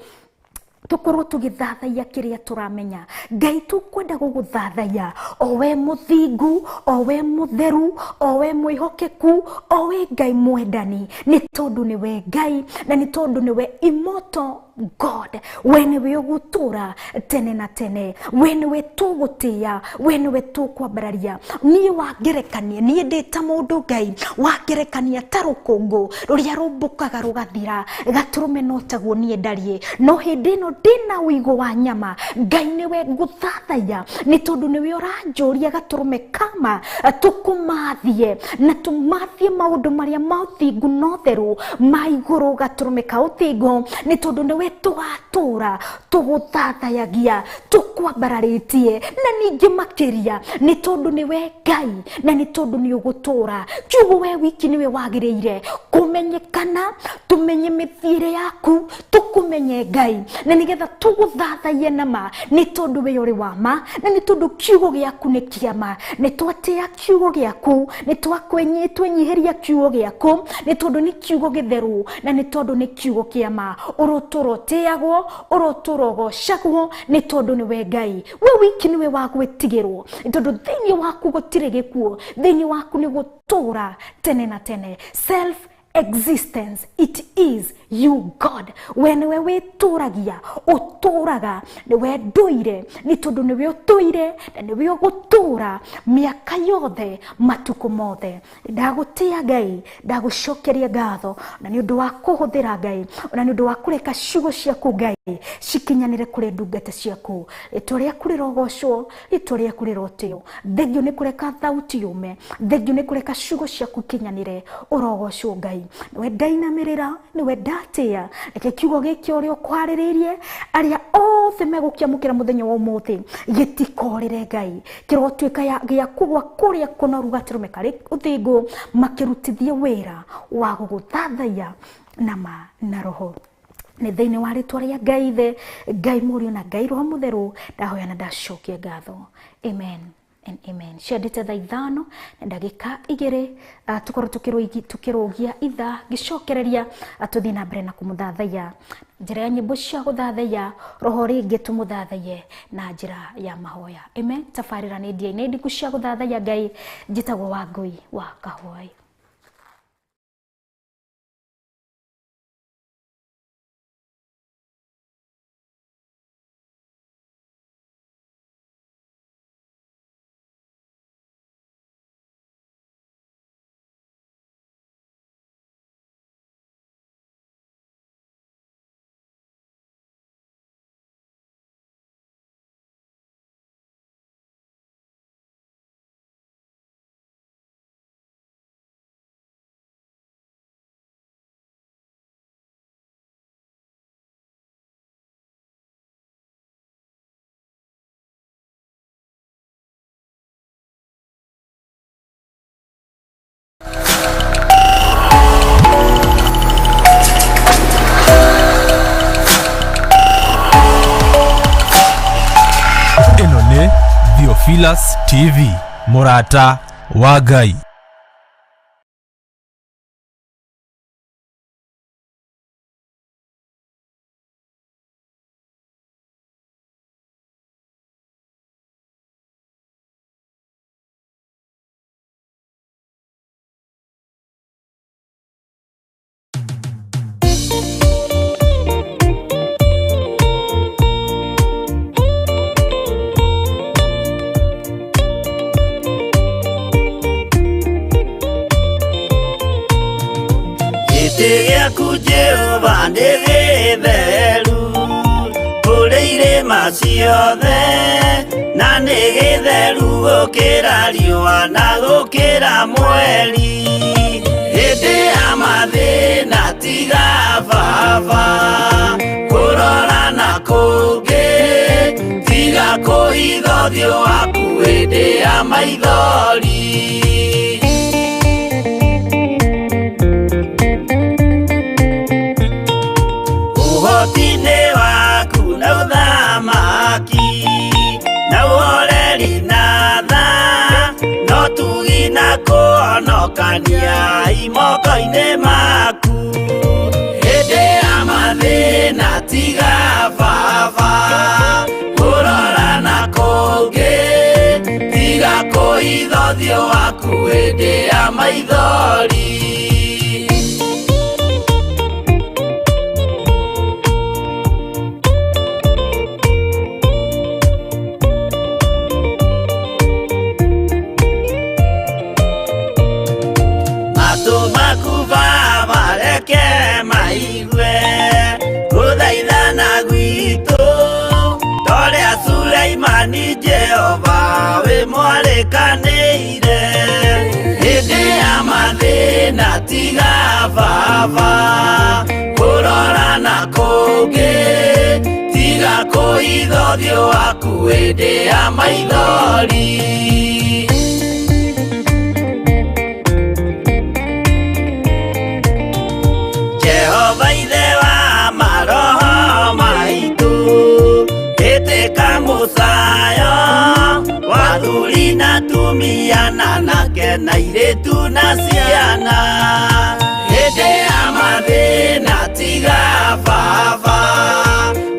tukorwo tugithathaiya kiria turamenya. Ngai, tukwenda guguthathaiya o we muthingu, o we mutheru, o we mwihokeku, o we Ngai mwendani, ni tondu ni we Ngai na ni tondu ni we immortal God. We niwe ugutura tene na tene, we niwe tugutia, we niwe tukwambararia. Niĩ wangerekania, niĩ ndĩ ta mũndũ Ngai wangerekania ta rũkũngũ rũrĩa rũmbũkaga rũgathira, gatũrũme no taguo niĩ ndariĩ, no hĩndĩ ĩno ndĩna ũigũ wa nyama, Ngai nĩwe ngũthathaiya, nĩ tondũ nĩwe ũranjũria gatũrũme kama tũkũmathie na tũmathie maũndũ marĩa ma ũthingu na ũtheru ma igũrũ, gatũrũme ka ũthingu, nĩ tondũ nĩwe tũgatũra tũgũthathayagia tũkwambararĩtie na ningĩ makĩria, nĩ tondũ nĩwe Ngai na nĩ tondũ nĩ ũgũtũra. Kiugo we wiki nĩwe wagĩrĩire kũmenyekana, tũmenye mĩthiĩre yaku, tũkũmenye Ngai, na nĩgetha tũgũthathaiye na ma, nĩ tondũ we ũrĩ wa ma na nĩ tondũ kiugo gĩaku nĩ kĩa ma. Nĩ twatĩa kiugo gĩaku, nĩ twenyihĩria kiugo gĩaku, nĩ tondũ nĩ kiugo gĩtheru na nĩ tondũ nĩ kiugo kĩa ma. Ũrotũra ũtĩagwo, ũrotũra ũgocagwo, nĩ tondũ nĩwe Ngai. We wiki nĩwe wa gwĩtigĩrwo, nĩ tondũ thĩinĩ waku gũtirĩ gĩkuũ, thĩinĩ waku nĩ gũtũra tene na tene. Self existence, it is you God. We nĩwe wĩtũragia, ũtũraga, nĩwe ndũire, nĩ tondũ nĩwe ũtũire na nĩwe ũgũtũra mĩaka yothe, matukũ mothe. Ndagũtĩa Ngai, ndagũcokeria ngatho na nĩ ũndũ wa kũhũthĩra Ngai, ona nĩ ũndũ wa kũreka ciugo ciaku Ngai cikinyanĩre kũrĩ ndungata ciaku. Rĩtwa rĩaku rĩrogocwo, rĩtwa rĩaku rĩrotĩo. Thengio nĩ kũreka thauti yume, thengio nĩ kũreka ciugo ciaku ikinyanĩre, ũrogocwo Ngai. Nĩwe ndainamĩrĩra, nĩwe ndatĩa. Reke kiugo gĩkĩ ũrĩa ũkwarĩrĩirie arĩa othe megũkĩamũkĩra mũthenya wa ũmũthĩ gĩtikorĩre Ngai, kĩrotuĩka gĩa kũgwa kũrĩa kũnoru gatũrũme karĩ ũthingu, makĩrutithie wĩra wa gũgũthathaiya na ma na roho. Nĩ thĩinĩ wa rĩtwa rĩa Ngai Ithe, Ngai Mũriũ na Ngai Roho Mũtheru, ndahoya na ndacokia ngatho. Amen and amen. Ciandĩte thaa 5 na ndagĩka 2, tũkorwo tũkĩrũgia ithaa ngĩcokereria, tũthiĩ na mbere na kũmũthathaiya njĩra ya nyĩmbo cia gũthathaiya roho, rĩngĩ tũmũthathaiye na njĩra ya mahoya. Amen. Tabarĩra nĩ ndia-inĩ ndiku cia gũthathaiya Ngai. Njĩtagwo Wangũi wa Kahũai. Ĩno nĩ Theophilus TV, mũrata wa Ngai. Gĩtĩ gĩaku Jehova nĩ gĩtheru kũrĩ irĩma ciothe, na nĩ gĩtheru gũkĩra riũa na gũkĩra mweri. Hĩndĩ ya mathĩna tiga baba kũrora na kũngĩ, tiga kũhitha ũthiũ waku hĩndĩ ya maithori. Ũhoti-inĩ waku na ũthamaki na ũhoreri na tha, no tugi na kũhonokania imoko-inĩ maku. Hĩndĩ ya mathĩna tiga baba kũrora na kũngĩ, tiga kũhitha ũthiũ waku hĩndĩ ya maithori. Matũ maku Baba reke maigue gũthaithana gwitũ, torĩa Suleimani Jehova wĩ mwarĩkanĩire. Hĩndĩ ya mathĩna tiga baba kũrora na kũngĩ, tiga kũhitha ũthiũ waku hĩndĩ ya maithori. Jehova Ithe wa maroho maitũ, ĩtĩka mũcayo wa athuri na atumia na Anake na airĩtu na ciana hĩndĩ ya mathĩna tiga baba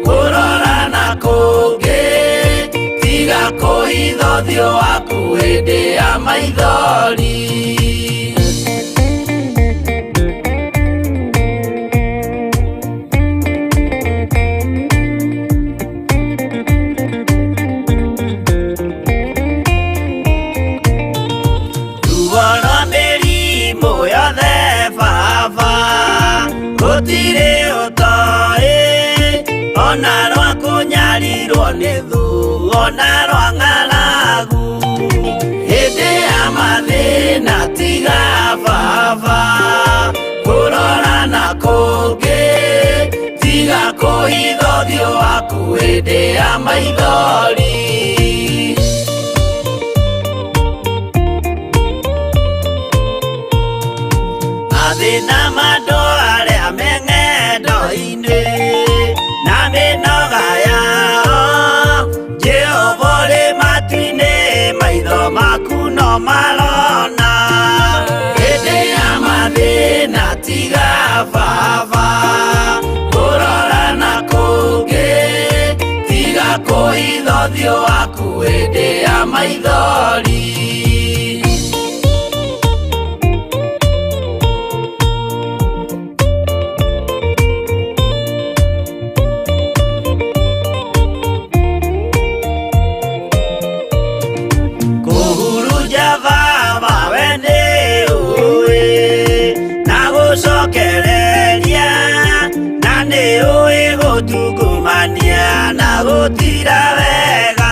kũrora na kũngĩ tiga kũhitha ũthiũ waku hĩndĩ ya maithori. Ruo rwa mĩrimũ yothe baba gũtirĩ ũtoĩ ona rwa kũnyarirwo nĩ thũ ona rwa ng'aragu hĩndĩ ya mathĩna tiga baba kũrora na kũngĩ tiga kũhitha ũthiũ waku hĩndĩ ya maithori. Mathĩna ma andũ arĩa me ng'endo-inĩ na mĩnoga yao Jehova ũrĩ matu-inĩ maitho maku no marona hĩndĩ ya mathĩna tiga baba kũrora na kũngĩ tiga kũhitha ũthiũ waku hĩndĩ ya maithori. Kũhurunja baba we nĩ ũĩ na gũcokereria na nĩ ũĩ gũtungumania na gũtira wega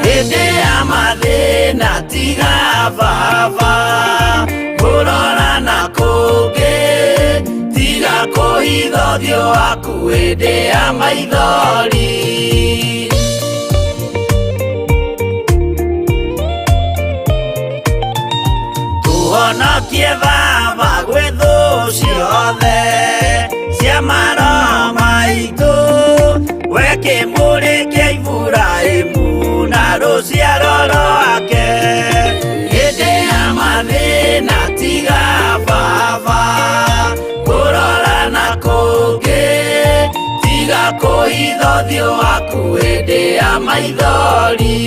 hĩndĩ ya mathĩna tiga baba kũrora na kũngĩ tiga kũhitha ũthiũ waku hĩndĩ ya maithori. Tũhonokie baba gwĩ thũ ciothe cia maroho maitũ we kĩmũrĩ kĩa Iburahĩmu na rũciaro rwake hĩndĩ ya mathĩna tiga baba kũrora na kũngĩ tiga kũhitha ũthiũ waku hĩndĩ ya maithori.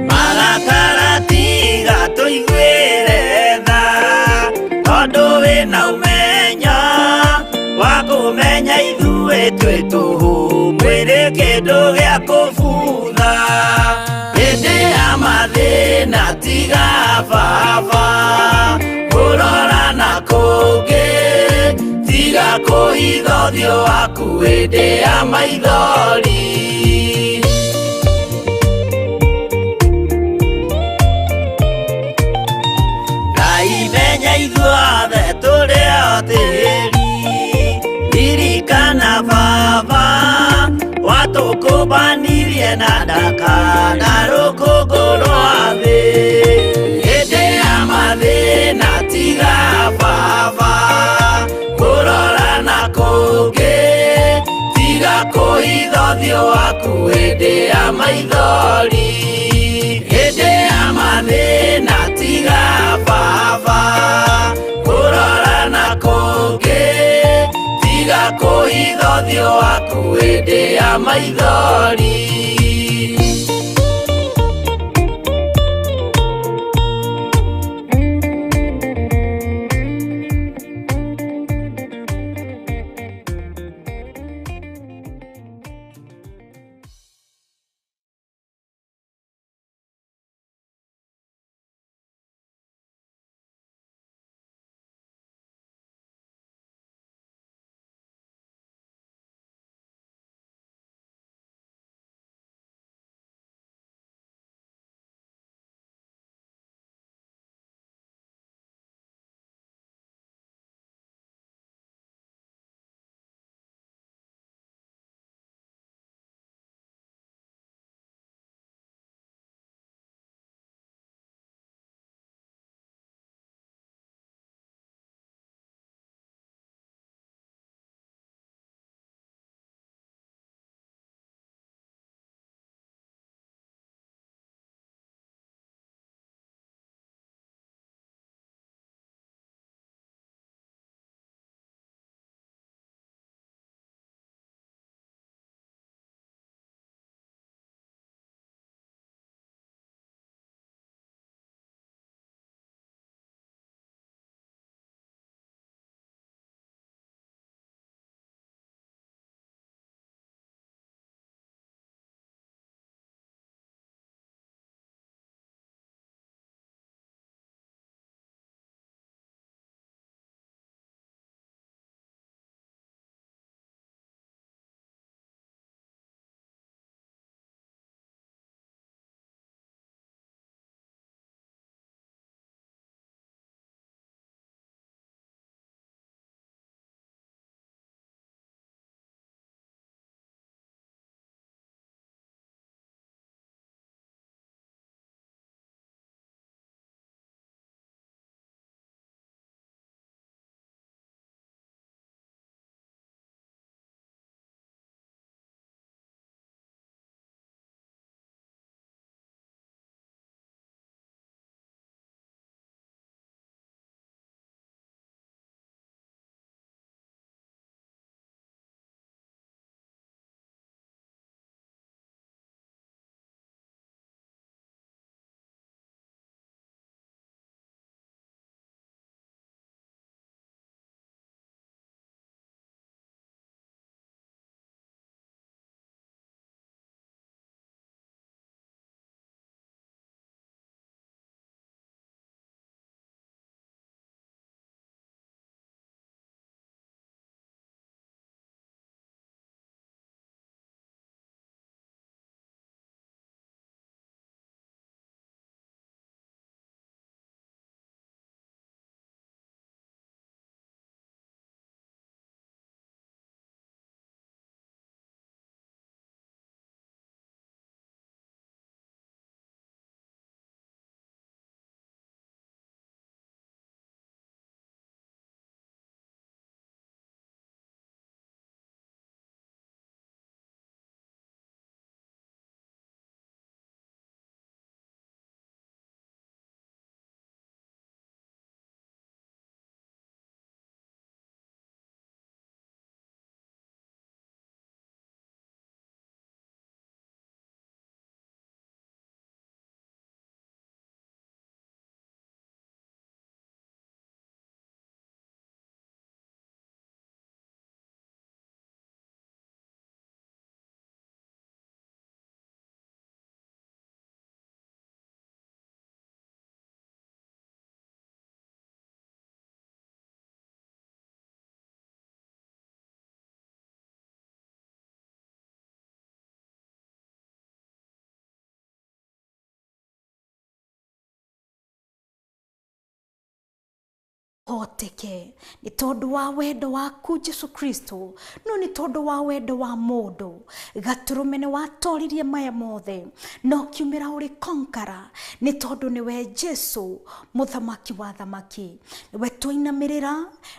Marakara tiga tũiguĩre tha tondũ wĩna ũmenyo wa kũmenya ithuĩ twĩ tũhũ mwĩrĩ kĩndũ gĩa kũbutha hĩndĩ ya mathĩna tiga baba kũrora na kũngĩ tiga kũhitha ũthiũ waku hĩndĩ ya maithori. Ngai menya ithuothe tũrĩ o tĩri ririkana baba watũkũmbanirie na ndaka na rũkũngũ rwa thĩ hĩndĩ ya mathĩna tiga baba kũrora na kũngĩ tiga kũhitha ũthiũ waku hĩndĩ ya maithori hĩndĩ ya mathĩna tiga baba kũrora na kũngĩ tiga kũhitha ũthiũ waku hĩndĩ ya maithori. Kũhoteke nĩ tondũ wa wendo waku Jesu Kristo, no nĩ tondũ wa wendo wa mũndũ. Gatũrũme nĩ watoririe maya mothe na ũkiumĩra ũrĩ konkara, nĩ tondũ nĩwe Jesu mũthamaki wa thamaki. Nĩwe twainamĩrĩra,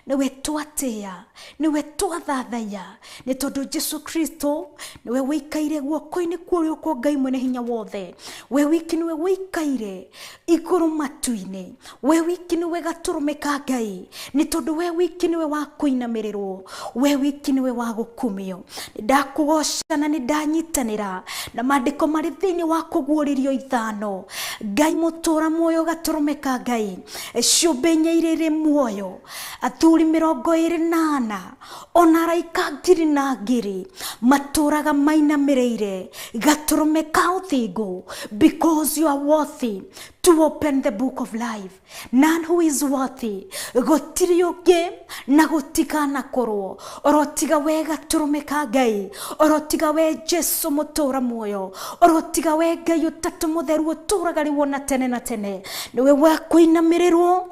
nĩwe twatĩĩa, nĩwe twathathaiya, nĩ tondũ Jesu Kristo nĩwe wĩikaire guoko-inĩ kwa ũrĩo kwa Ngai mwene hinya wothe. We wiki nĩwe wĩikaire igũrũ matu-inĩ, we wiki nĩwe gatũrũme ka Ngai, nĩ tondũ we wiki nĩwe wa kũinamĩrĩrwo, we wiki nĩwe wa gũkumio. Nĩ ndakũgoca na nĩ ndanyitanĩra na maandĩko marĩ thĩinĩ wa kũguũrĩrio 5. Ngai mũtũra muoyo, gatũrũme ka Ngai, ciũmbe inya irĩ muoyo, athuri 24, ona araika ngiri na ngiri matũraga mainamĩrĩire gatũrũme ka ũthingu, because you are worthy to open the book of life. None who is worthy, gũtirĩ ũngĩ na gũtikanakorwo oro tiga we gatũrũme ka Ngai, oro tiga we Jesu mũtũra muoyo, oro tiga we Ngai ũtatũ mũtheru ũtũraga rĩu ona tene na tene. Nĩwe wa kũinamĩrĩrwo,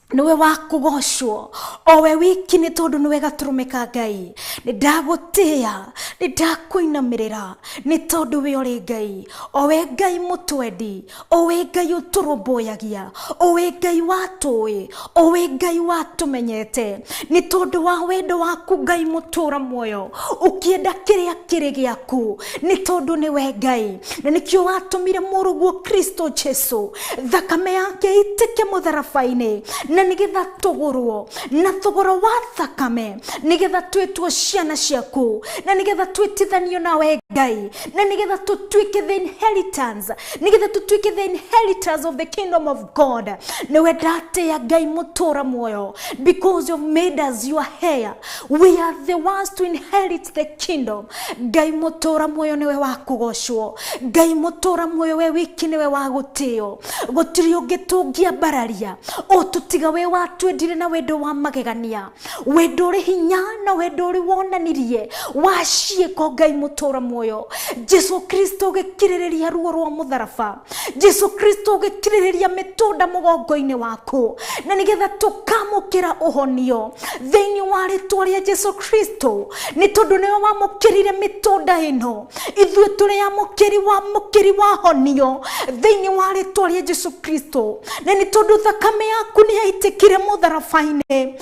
nĩwe wa kũgocwo, o we wiki, nĩ tondũ nĩwe gatũrũme ka Ngai. Nĩ ndagũtĩĩa, nĩ ndakũinamĩrĩra, nĩ tondũ we ũrĩ Ngai, o we Ngai mũtwendi, o we Ngai ũtũrũmbũyagia, o we Ngai watũĩ, o we Ngai watũmenyete. Nĩ tondũ wa wendo waku Ngai mũtũra muoyo, ũkĩenda kĩrĩa kĩrĩ gĩaku, nĩ tondũ nĩwe Ngai, na nĩkĩo watũmire mũrũguo Kristo Jesu, thakame yake itĩke mũtharaba-inĩ, na nĩgetha tũgũrwo na thogora wa thakame, nĩgetha twĩtwo ciana ciaku, na nĩgetha twĩtithanio nawe Ngai, na nĩgetha tũtuĩke the inheritance, nĩgetha tũtuĩke the inheritors of the kingdom of God. Nĩwe ndatĩĩa Ngai mũtũra muoyo, because you've made us your heir. We are the ones to inherit the kingdom. Ngai mũtũra muoyo nĩwe wa kũgocwo, Ngai mũtũra muoyo we wiki nĩwe wa gũtĩo, gũtirĩ ũngĩ tũngĩambararia ũtũtiga we watwendire na wendo wa magegania, wendo ũrĩ hinya na wendo ũrĩ wonanirie wa ciĩko. Ngai mũtũra muoyo, Jesu Kristo ũgĩkirĩrĩria ruo rwa mũtharaba, Jesu Kristo ũgĩkirĩrĩria mĩtũnda mũgongo-inĩ waku, na nĩgetha tũkamũkĩra ũhonio thĩinĩ wa rĩtwa rĩa Jesu Kristo, nĩ tondũ nĩwe wamũkĩrire mĩtũnda ĩno, ithuĩ tũrĩ amũkĩri wa mũkĩri wa honio thĩinĩ wa rĩtwa rĩa Jesu Kristo, na nĩ tondũ thakame yaku nĩ yaitĩkire mũtharaba-inĩ,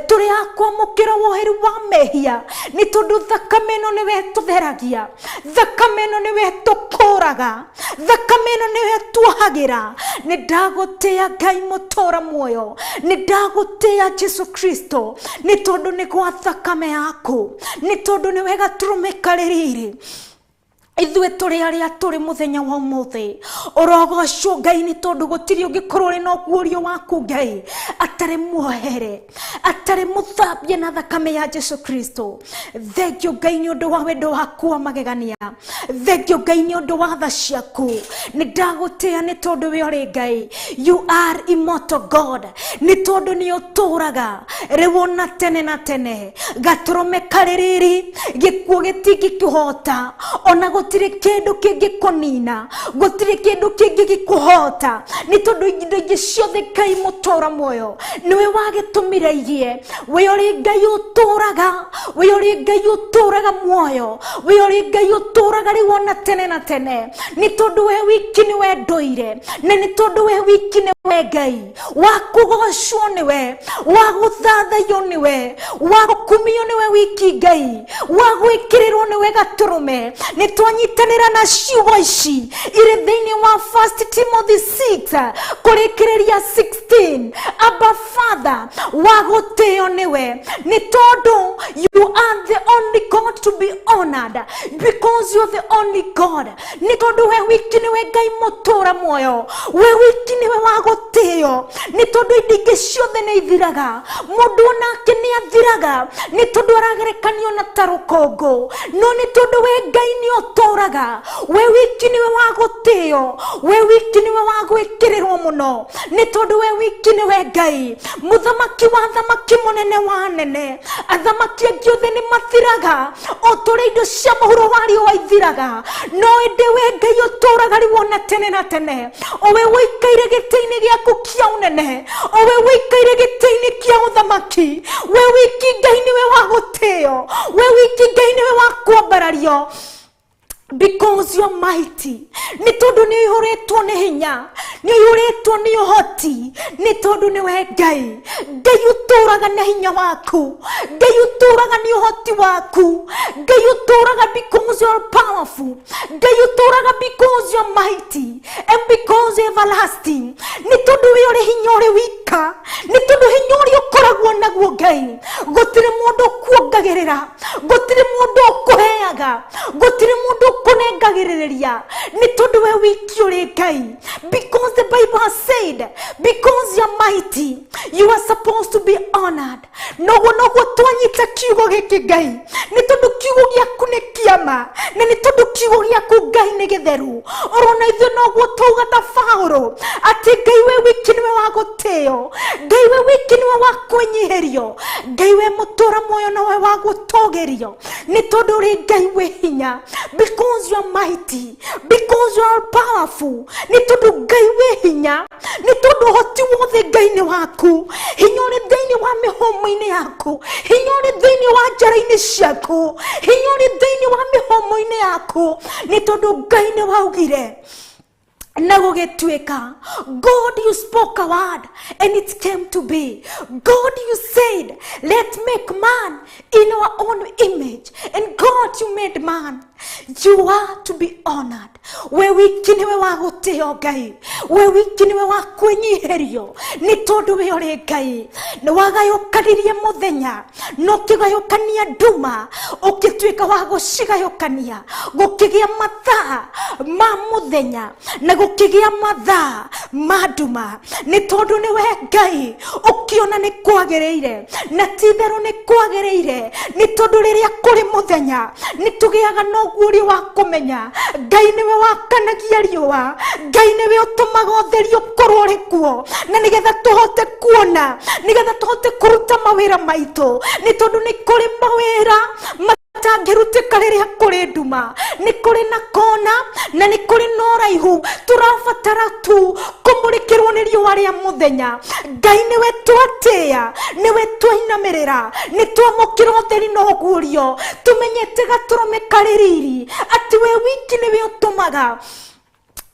tũrĩ a kwamũkĩra woheri wa mehia, nĩ tondũ thakame ĩno nĩwe tũtheragia, thakame ĩno nĩwe tũkũraga, thakame ĩno nĩwe tuohagĩra. Nĩ ndagũtĩĩa Ngai mũtũra muoyo, nĩ ndagũtĩĩa Jesu Kristo, nĩ tondũ nĩ gwa thakame yaku, nĩ tondũ nĩwe gatũrũme karĩ riri, ithuĩ tũrĩ arĩa tũrĩ mũthenya wa ũmũthĩ. Ũrogocwo Ngai, nĩ tondũ gũtirĩ ũngĩkorwo ũrĩ na ũguũrio waku Ngai atarĩ muohere, atarĩ mũthambie na thakame ya Jesu Kristo. Thengio Ngai nĩ ũndũ wa wendo waku wa magegania, thengio Ngai nĩ ũndũ wa tha ciaku. Nĩ ndagũtĩĩa nĩ tondũ we ũrĩ Ngai, you are immortal God, nĩ tondũ nĩ ũtũraga rĩu ona tene na tene. Gatũrũme karĩ riri, gĩkuũ gĩtingĩkĩhota, ona gũtirĩ kĩndũ kĩngĩkũnina, gũtirĩ kĩndũ kĩngĩgĩkũhota, nĩ tondũ indo ingĩ ciothe Ngai mũtũra muoyo nĩwe wagĩtũmire igie. We ũrĩ Ngai ũtũraga, we ũrĩ Ngai ũtũraga muoyo, we ũrĩ Ngai ũtũraga rĩu ona tene na tene, nĩ tondũ we wiki nĩwe ndũire, na nĩ tondũ we wiki nĩwe Ngai wa kũgocwo, nĩwe wa gũthathaiyo, nĩwe wa gũkumio, nĩwe wiki Ngai wa gwĩkĩrĩrwo, nĩwe gatũrũme. Nĩ twanyitanĩra na ciugo ici irĩ thĩinĩ wa 1 Timothy 6 kũrĩkĩrĩria 16, Abba Father, wa gũtĩo nĩwe, nĩ tondũ you are the only God to be honored, because you're the only God, nĩ tondũ we wiki nĩwe Ngai mũtũra muoyo, we wiki nĩwe wa gũtĩo, nĩ tondũ indo ingĩ ciothe nĩ ithiraga, mũndũ onake nĩ athiraga, nĩ tondũ aragerekanio na ta rũkũngũ, no nĩ tondũ we Ngai nĩ ũtũraga, we wiki nĩwe wa gũtĩo, we wiki nĩwe wa gwĩkĩrĩrwo mũno. mũno nĩ tondũ we wiki nĩwe Ngai mũthamaki wa thamaki mũnene wa nene athamaki angĩ othe nĩ mathiraga o tũrĩa indo cia mũhuro wa riũa ithiraga no ĩndĩ we Ngai ũtũũraga rĩu ona tene na tene o we ũikaire gĩtĩ-inĩ gĩaku kĩa ũnene o we ũikaire gĩtĩ-inĩ kĩa ũthamaki we wiki Ngai nĩwe wa gũtĩo we wiki Ngai nĩwe wa kwambarario because you are mighty nĩ tondũ nĩ ũihũrĩtwo nĩ hinya nĩ ũihũrĩtwo nĩ ũhoti nĩ tondũ nĩwe Ngai Ngai ũtũũraga na hinya waku Ngai ũtũũraga nĩ ũhoti waku Ngai ũtũũraga because you are powerful Ngai ũtũũraga because you are mighty and because you are everlasting nĩ tondũ wĩ ũrĩ hinya ũrĩ wika nĩ tondũ hinya ũrĩa ũkoragwo naguo Ngai gũtirĩ mũndũ ũkuongagĩrĩra gũtirĩ mũndũ ũkũheaga gũtirĩ mũndũ ũkũnengagĩrĩria nĩ tondũ we wiki ũrĩ Ngai because the Bible has said because you are mighty you are supposed to be honored noguo noguo twanyita kiugo gĩkĩ Ngai nĩ tondũ kiugo gĩaku nĩ kĩama na nĩ tondũ kiugo gĩaku Ngai nĩ gĩtheru orona ithuĩ noguo twauga ta Paũlũ atĩ Ngai we wiki nĩwe wa gũtĩo Ngai we wiki nĩwe wa kwĩnyihĩrio Ngai we mũtũra muoyo nowe wa gũtũgĩrio nĩ tondũ ũrĩ Ngai wĩ hinya because you are mighty because you are powerful nĩ tondũ Ngai wĩ hinya nĩ tondũ ũhoti wothe Ngai nĩ waku hinya ũrĩ thĩinĩ wa mĩhũmũ-inĩ yaku hinya ũrĩ thĩinĩ wa njara-inĩ ciaku hinya ũrĩ thĩinĩ wa mĩhũmũ-inĩ yaku nĩ tondũ Ngai nĩ waugire na gũgĩtuĩka God you spoke a word and it came to be God you said let make man in our own image and God you made man you are to be honored we wiki nĩwe wa gũtĩo Ngai we wiki nĩwe wa kwĩnyihĩrio nĩ tondũ we ũrĩ Ngai nĩ wagayũkanirie mũthenya na ũkĩgayũkania nduma ũkĩtuĩka wa gũcigayũkania gũkĩgĩa mathaa ma mũthenya na gũkĩgĩa mathaa ma nduma nĩ tondũ nĩwe Ngai ũkĩona nĩ kwagĩrĩire na ti itherũ nĩ kwagĩrĩire nĩ tondũ rĩrĩa kũrĩ mũthenya nĩ tũgĩaga na ũguũrio wa kũmenya Ngai nĩwe wakanagia riũa Ngai nĩwe ũtũmaga ũtheri ũkorwo ũrĩ kuo na nĩgetha tũhote kuona nĩgetha tũhote kũruta mawĩra maitũ nĩ tondũ nĩ kũrĩ mawĩra matangĩrutĩka rĩrĩa kũrĩ nduma nĩ kũrĩ na kona na nĩ kũrĩ na ũraihu tũrabatara tu kũmũrĩkĩrwo nĩ riũa rĩa mũthenya Ngai nĩwe twatĩĩa nĩwe twainamĩrĩra nĩ twamũkĩra ũtheri na ũguũrio tũmenyete gatũrũme karĩ riri atĩ we wiki nĩwe ũtũmaga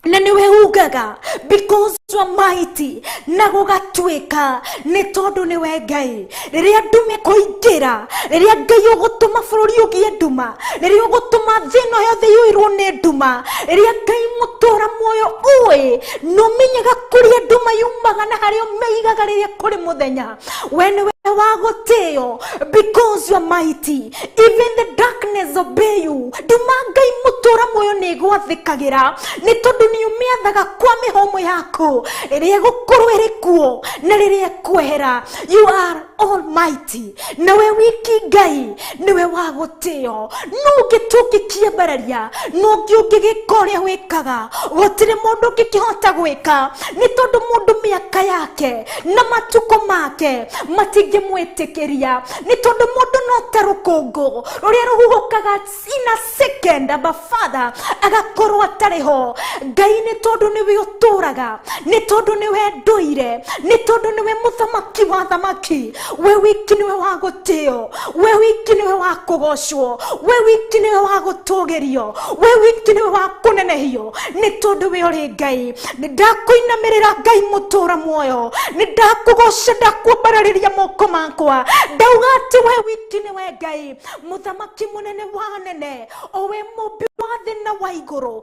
na nĩwe ugaga because you are mighty na gũgatuĩka nĩ tondũ nĩwe Ngai rĩrĩa nduma ĩkũingĩra rĩrĩa Ngai ũgũtũma bũrũri ũgĩe nduma rĩrĩa ũgũtũma thĩ ĩno yothe ĩiyũirwo nĩ nduma rĩrĩa Ngai mũtũra muoyo ũĩ na ũmenyaga kũrĩa nduma yumaga na harĩa ũmĩigaga rĩrĩa kũrĩ mũthenya we nĩwe wa gũtĩo because you are mighty even the darkness obey you nduma Ngai mũtũra muoyo nĩ ĩgwathĩkagĩra nĩ tondũ nĩ ũmĩathaga kwa mĩhũmũ yaku rĩrĩa ĩgũkorwo ĩrĩ kuo na rĩrĩa ĩkwehera you are almighty nawe wiki Ngai nĩwe wa gũtĩo no ũngĩ tũngĩkĩambararia no ũngĩ ũngĩgĩka ũrĩa wĩkaga gũtirĩ mũndũ ũngĩkĩhota gwĩka nĩ tondũ mũndũ mĩaka yake na matukũ make matingĩmwĩtĩkĩria nĩ tondũ mũndũ no ta rũkũngũ rũrĩa rũhuhũkaga in a second Abba Father agakorwo atarĩ ho Ngai nĩ tondũ nĩwe ũtũũraga nĩ tondũ nĩwe ndũire nĩ tondũ nĩwe mũthamaki wa thamaki we wiki nĩwe wa gũtĩo we wiki nĩwe wa kũgocwo we wiki nĩwe wa gũtũgĩrio we wiki nĩwe wa kũnenehio nĩ tondũ we ũrĩ Ngai nĩ ndakũinamĩrĩra Ngai mũtũra muoyo nĩ ndakũgoca ndakuambararĩria moko makwa ndauga atĩ we wiki nĩwe Ngai mũthamaki mũnene wa nene o we mũmbi wa thĩ na wa igũrũ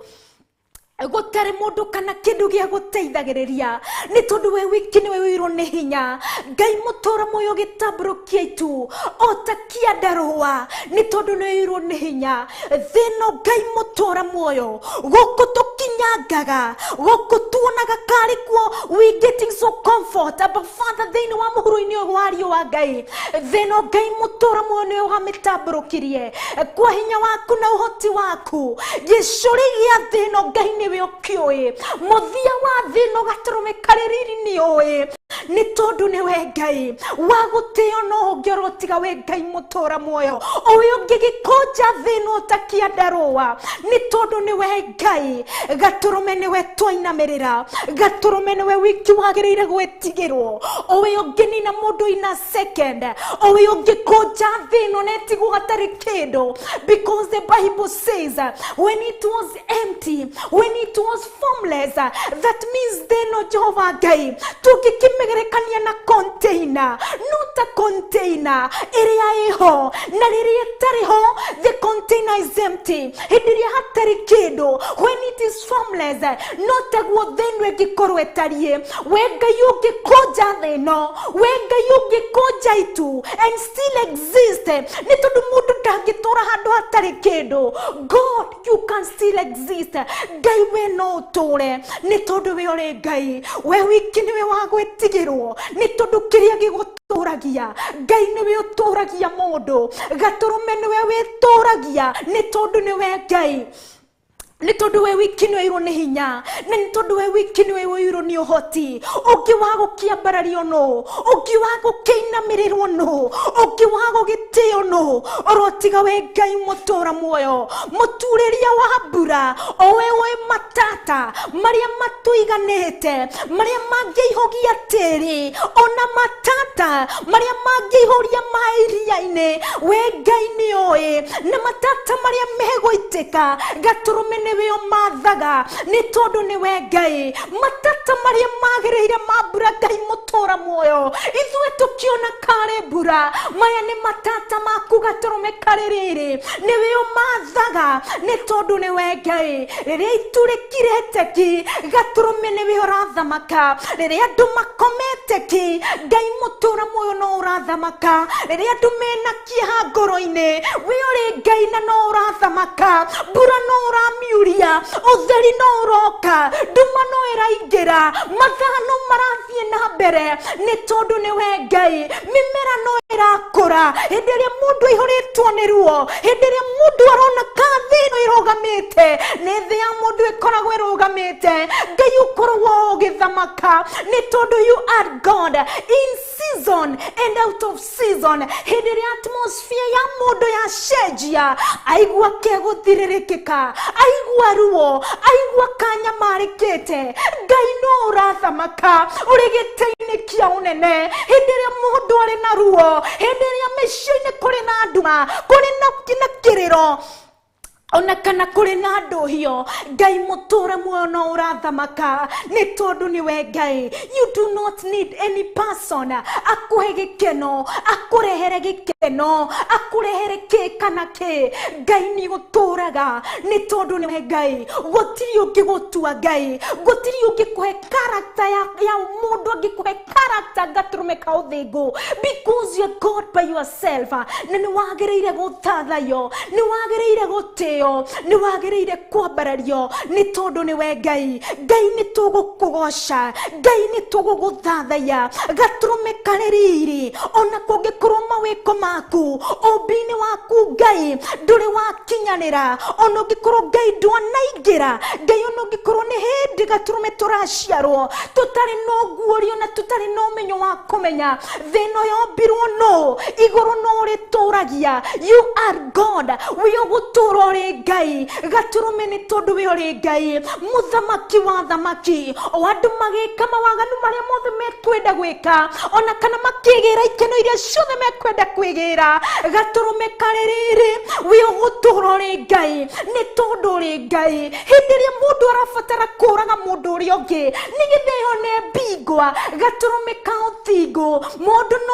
gũtarĩ mũndũ kana kĩndũ gĩa gũteithagĩrĩria nĩ tondũ we wiki nĩwe wĩirwo nĩ hinya Ngai mũtũra muoyo gĩtambũrũkia itu o ta kĩandarũa nĩ tondũ nĩ wĩirwo nĩ hinya thĩ ĩno Ngai mũtũra muoyo gũkũ tũkinyĩte Gũkinyangaga gũkũ tuonaga karĩ kuo, we getting so comfort. Abba Father, thĩinĩ wa mũhuro-inĩ ũyũ wa riũa Ngai, thĩno Ngai mũtũra muoyo nĩwe wamĩtambũrũkirie kwa hinya waku na ũhoti waku. Gĩcũrĩ gĩa thĩno Ngai nĩwe ũkĩũĩ, mũthia wa thĩno gatũrũme karĩ riri nĩ ũĩ, nĩ tondũ nĩwe Ngai wa gũtĩo no ũngĩorwo tiga we Ngai mũtũra muoyo. Ũyũ ũngĩgĩkũnja thĩno ta kĩandarũa, nĩ tondũ nĩwe Ngai. Gatũrũme nĩwe twainamĩrĩra, gatũrũme nĩwe wiki wagĩrĩire gwĩtigĩrwo. Ũyũ ũngĩnina mũndũ ina second, ũyũ ũngĩkũnja thĩno na ĩtigwo hatarĩ kĩndũ, because the Bible says when it was empty, when it was formless, that means thĩno Jehova Ngai tũngĩkĩmĩgerekania na container, no ta container ĩrĩa ĩho na rĩrĩa ĩtarĩ ho, the container is empty. Hĩndĩ ĩrĩa hatarĩ kĩndũ, when it is formless, no taguo thĩno ĩngĩkorwo ĩtariĩ. We Ngai ũngĩkũnja thĩno, we Ngai ũngĩkũnja itu and still exist, nĩ tondũ mũndũ ndangĩtũra handũ hatarĩ kĩndũ. God, you can still exist. Ngai we no ũtũre, nĩ tondũ we ũrĩ Ngai. We wiki nĩwe wa gwĩtigĩrwo, nĩ tondũ kĩrĩa gĩgũtũragia Ngai nĩwe ũtũragia mũndũ. Gatũrũme nĩwe wĩtũragia, nĩ tondũ nĩwe Ngai, nĩ tondũ we wiki nĩ wairwo nĩ hinya, na nĩ tondũ we wiki nĩ wairwo nĩ ũhoti. Ũngĩ wa gũkĩambarario nũ? Ũngĩ wa gũkĩinamĩrĩrwo nũ? Ũngĩ wa gũgĩtĩo nũ? Orotiga we Ngai mũtũra muoyo, mũturĩria wa mbura, o we wĩ matata marĩa matũiganĩte, marĩa mangĩihũgia tĩri, ona matata marĩa mangĩihũria maĩ iria-inĩ, we Ngai nĩ ũĩ, na matata marĩa megũitĩka, gatũrũme nĩwe ũmathaga, nĩ tondũ nĩwe Ngai. Matata marĩa magĩrĩire ma mbura, Ngai mũtũra muoyo, ithuĩ tũkĩona karĩ mbura, maya nĩ matata maku gatũrũme karĩ rĩrĩ, nĩwe ũmathaga, nĩ tondũ nĩwe Ngai. Rĩrĩa itu rĩkirĩte ki, gatũrũme nĩwe ũrathamaka. Rĩrĩa andũ makomete ki, Ngai mũtũra muoyo no ũrathamaka. Rĩrĩa andũ mena kĩeha ngoro-inĩ, we ũrĩ Ngai na no ũrathamaka. Mbura no ũramiuria, ũtheri no ũroka, nduma no ĩraingĩra, mathaa no marathiĩ na mbere, nĩ tondũ nĩwe Ngai. Mĩmera no ĩrakũra. Hĩndĩ ĩrĩa mũndũ aihũrĩtwo nĩ ruo, hĩndĩ ĩrĩa mũndũ arona ka thĩ ĩno ĩrũgamĩte, nĩ thĩ ya mũndũ ĩkoragwo ĩrũgamĩte, Ngai ũkoragwo ũgĩthamaka, nĩ tondũ you are God in season and out of season. Hĩndĩ ĩrĩa atmosphere ya mũndũ yacenjia, aigua kegũthirĩrĩkĩka, aigua ruo, aigua kanyamarĩkĩte, Ngai no ũrathamaka ũrĩ gĩtĩ-inĩ kĩa ũnene. Hĩndĩ ĩrĩa mũndũ arĩ na ruo, hĩndĩ ĩrĩa mĩciĩ-inĩ kũrĩ na nduma, kũrĩ na kĩrĩro, ona kana kũrĩ na ndũhio, Ngai mũtũra muoyo no ũrathamaka, nĩ tondũ nĩwe Ngai. You do not need any person akũhe gĩkeno, akũrehere gĩkeno, akũrehere kĩ kana kĩ. Ngai nĩ ũtũraga, nĩ tondũ nĩwe Ngai. Gũtirĩ ũngĩgũtua Ngai, gũtirĩ ũngĩkũhe character ya mũndũ angĩkũhe character gatũrũme ka ũthingu, because you're God by yourself. Na nĩ wagĩrĩire gũthathayo, nĩ wagĩrĩire gũtĩo, nĩ wagĩrĩire kwambarario, nĩ tondũ nĩwe Ngai. Ngai nĩ tũgũkũgoca, Ngai nĩ tũgũgũthathaiya. Gatũrũme karĩ riri, ona kũngĩkorwo mawĩko maku ũmbi-inĩ waku Ngai ndũrĩ wakinyanĩra, ona ũngĩkorwo Ngai ndwanaingĩra, Ngai ona ũngĩkorwo nĩ hĩndĩ gatũrũme tũraciarwo tũtarĩ na ũguũrio na tũtarĩ na ũmenyo wa kũmenya thĩ ĩno yombirwo nũ, igũrũ no ũrĩtũragia. You are God, wĩ ũgũtũra ũrĩ Ngai. Gatũrũme nĩ tondũ we ũrĩ Ngai, mũthamaki wa thamaki. O andũ magĩka mawaganu marĩa mothe mekwenda gwĩka, ona kana makĩgĩra ikeno iria ciothe mekwenda kwĩgĩra, gatũrũme karĩ rĩrĩ, wĩ ũgũtũra ũrĩ Ngai, nĩ tondũ ũrĩ Ngai. Hĩndĩ ĩrĩa mũndũ arabatara kũraga mũndũ ũrĩa ũngĩ nĩgetha yone mbingwa, gatũrũme ka ũthingu, mũndũ no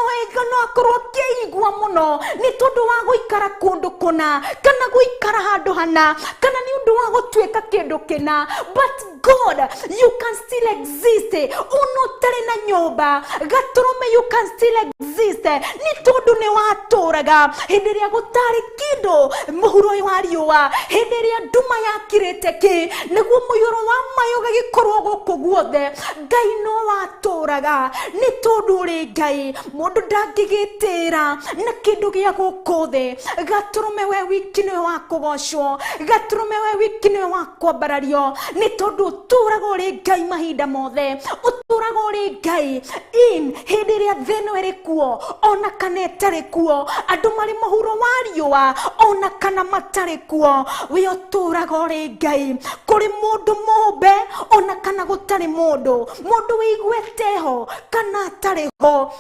akorwo akĩigua mũno nĩ tondũ wa gũikara kũndũ kũna, kana gũikara handũ hana, kana nĩ ũndũ wa gũtuĩka kĩndũ kĩna, but God, you can still exist. Ona ũtarĩ na nyũmba, gatũrũme, you can still exist, nĩ tondũ nĩ watũraga hĩndĩ ĩrĩa gũtarĩ kĩndũ mũhuro wa riũa, hĩndĩ ĩrĩa nduma yakirĩte kĩ, nĩguo mũiyũro wa maĩ ũgagĩkorwo gũkũ guothe. Ngai no watũraga, nĩ tondũ ũrĩ Ngai. Mũndũ ndangĩgĩtĩra na kĩndũ gĩa gũkũ thĩ. Gatũrũme, we wiki nĩwe wa kũgocwo. Gatũrũme, we wiki nĩwe wa kwambarario, nĩ tondũ ũtũraga ũrĩ Ngai mahinda mothe, ũtũraga ũrĩ Ngai in hĩndĩ ĩrĩa thĩ ĩno ĩrĩ kuo ona kana ĩtarĩ kuo, andũ marĩ mũhuro wa riũa ona kana matarĩ kuo, we ũtũraga ũrĩ Ngai. Kũrĩ mũndũ mũmbe ona kana gũtarĩ mũndũ, mũndũ wĩiguĩte ho kana atarĩ ho,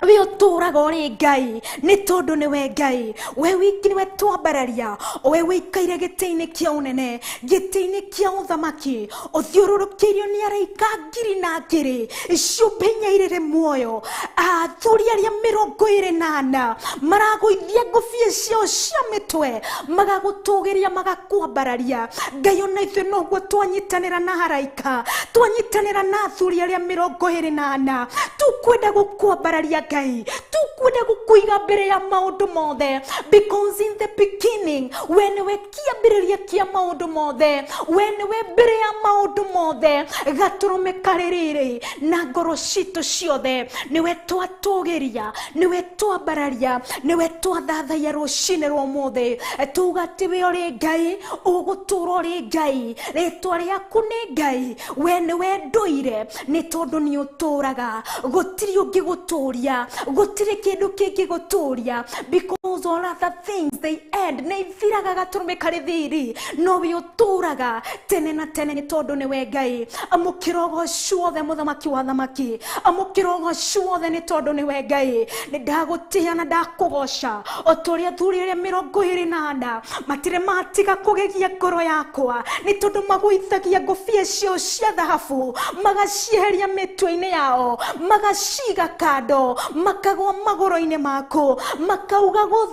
we ũtũraga ũrĩ Ngai, nĩ tondũ nĩwe Ngai. We wiki nĩwe twambararia, we wĩikaire gĩtĩ-inĩ kĩa ũnene, gĩtĩ-inĩ kĩa ũthamaki, ũthiũrũrũkĩirio nĩ araika ngiri na ngiri, ciũmbe inya irĩrĩ muoyo, athuri arĩa 24 maragũithia ngũbia ciao cia mĩtwe, magagũtũgĩria, magakwambararia. Ngai, ona ithuĩ noguo twanyitanĩra na araika, twanyitanĩra na athuri arĩa 24, tukwenda gũkwambararia Ngai, tukwenda gũkũiga mbere ya maũndũ mothe, because in the beginning we nĩwe kĩambĩrĩria kĩa maũndũ mothe, we nĩwe mbere ya maũndũ mothe. Gatũrũme karĩ rĩrĩ na ngoro citũ ciothe, nĩwe twatũgĩria, nĩwe twambararia, nĩwe twathathaiya rũcinĩ rwa ũmũthĩ. Tuga atĩ we ũrĩ Ngai, ũgũtũra ũrĩ Ngai, rĩtwa rĩaku nĩ Ngai, we nĩwe ndũire, nĩ tondũ nĩ ũtũraga, gũtirĩ ũngĩgũtũria, gũtirĩ kĩndũ kĩngĩgũtũria, because all other things, they end, nĩ ithiraga. Gatũrũme karĩ thiri, no we ũtũraga tene na tene, nĩ tondũ nĩwe Ngai. Amũkĩra ũgoci wothe, mũthamaki wa thamaki, amũkĩra ũgoci wothe, nĩ tondũ nĩwe Ngai. Nĩ ndagũtĩĩa na ndakũgoca o ta ũrĩa athuri arĩa 24 matirĩ matiga kũgegia ngoro yakwa, nĩ tondũ magũithagia ngũbia ciao cia thahabu, magacieheria mĩtwe-inĩ yao, magaciga kando, makagwa magũrũ-inĩ maku, makauga gũtha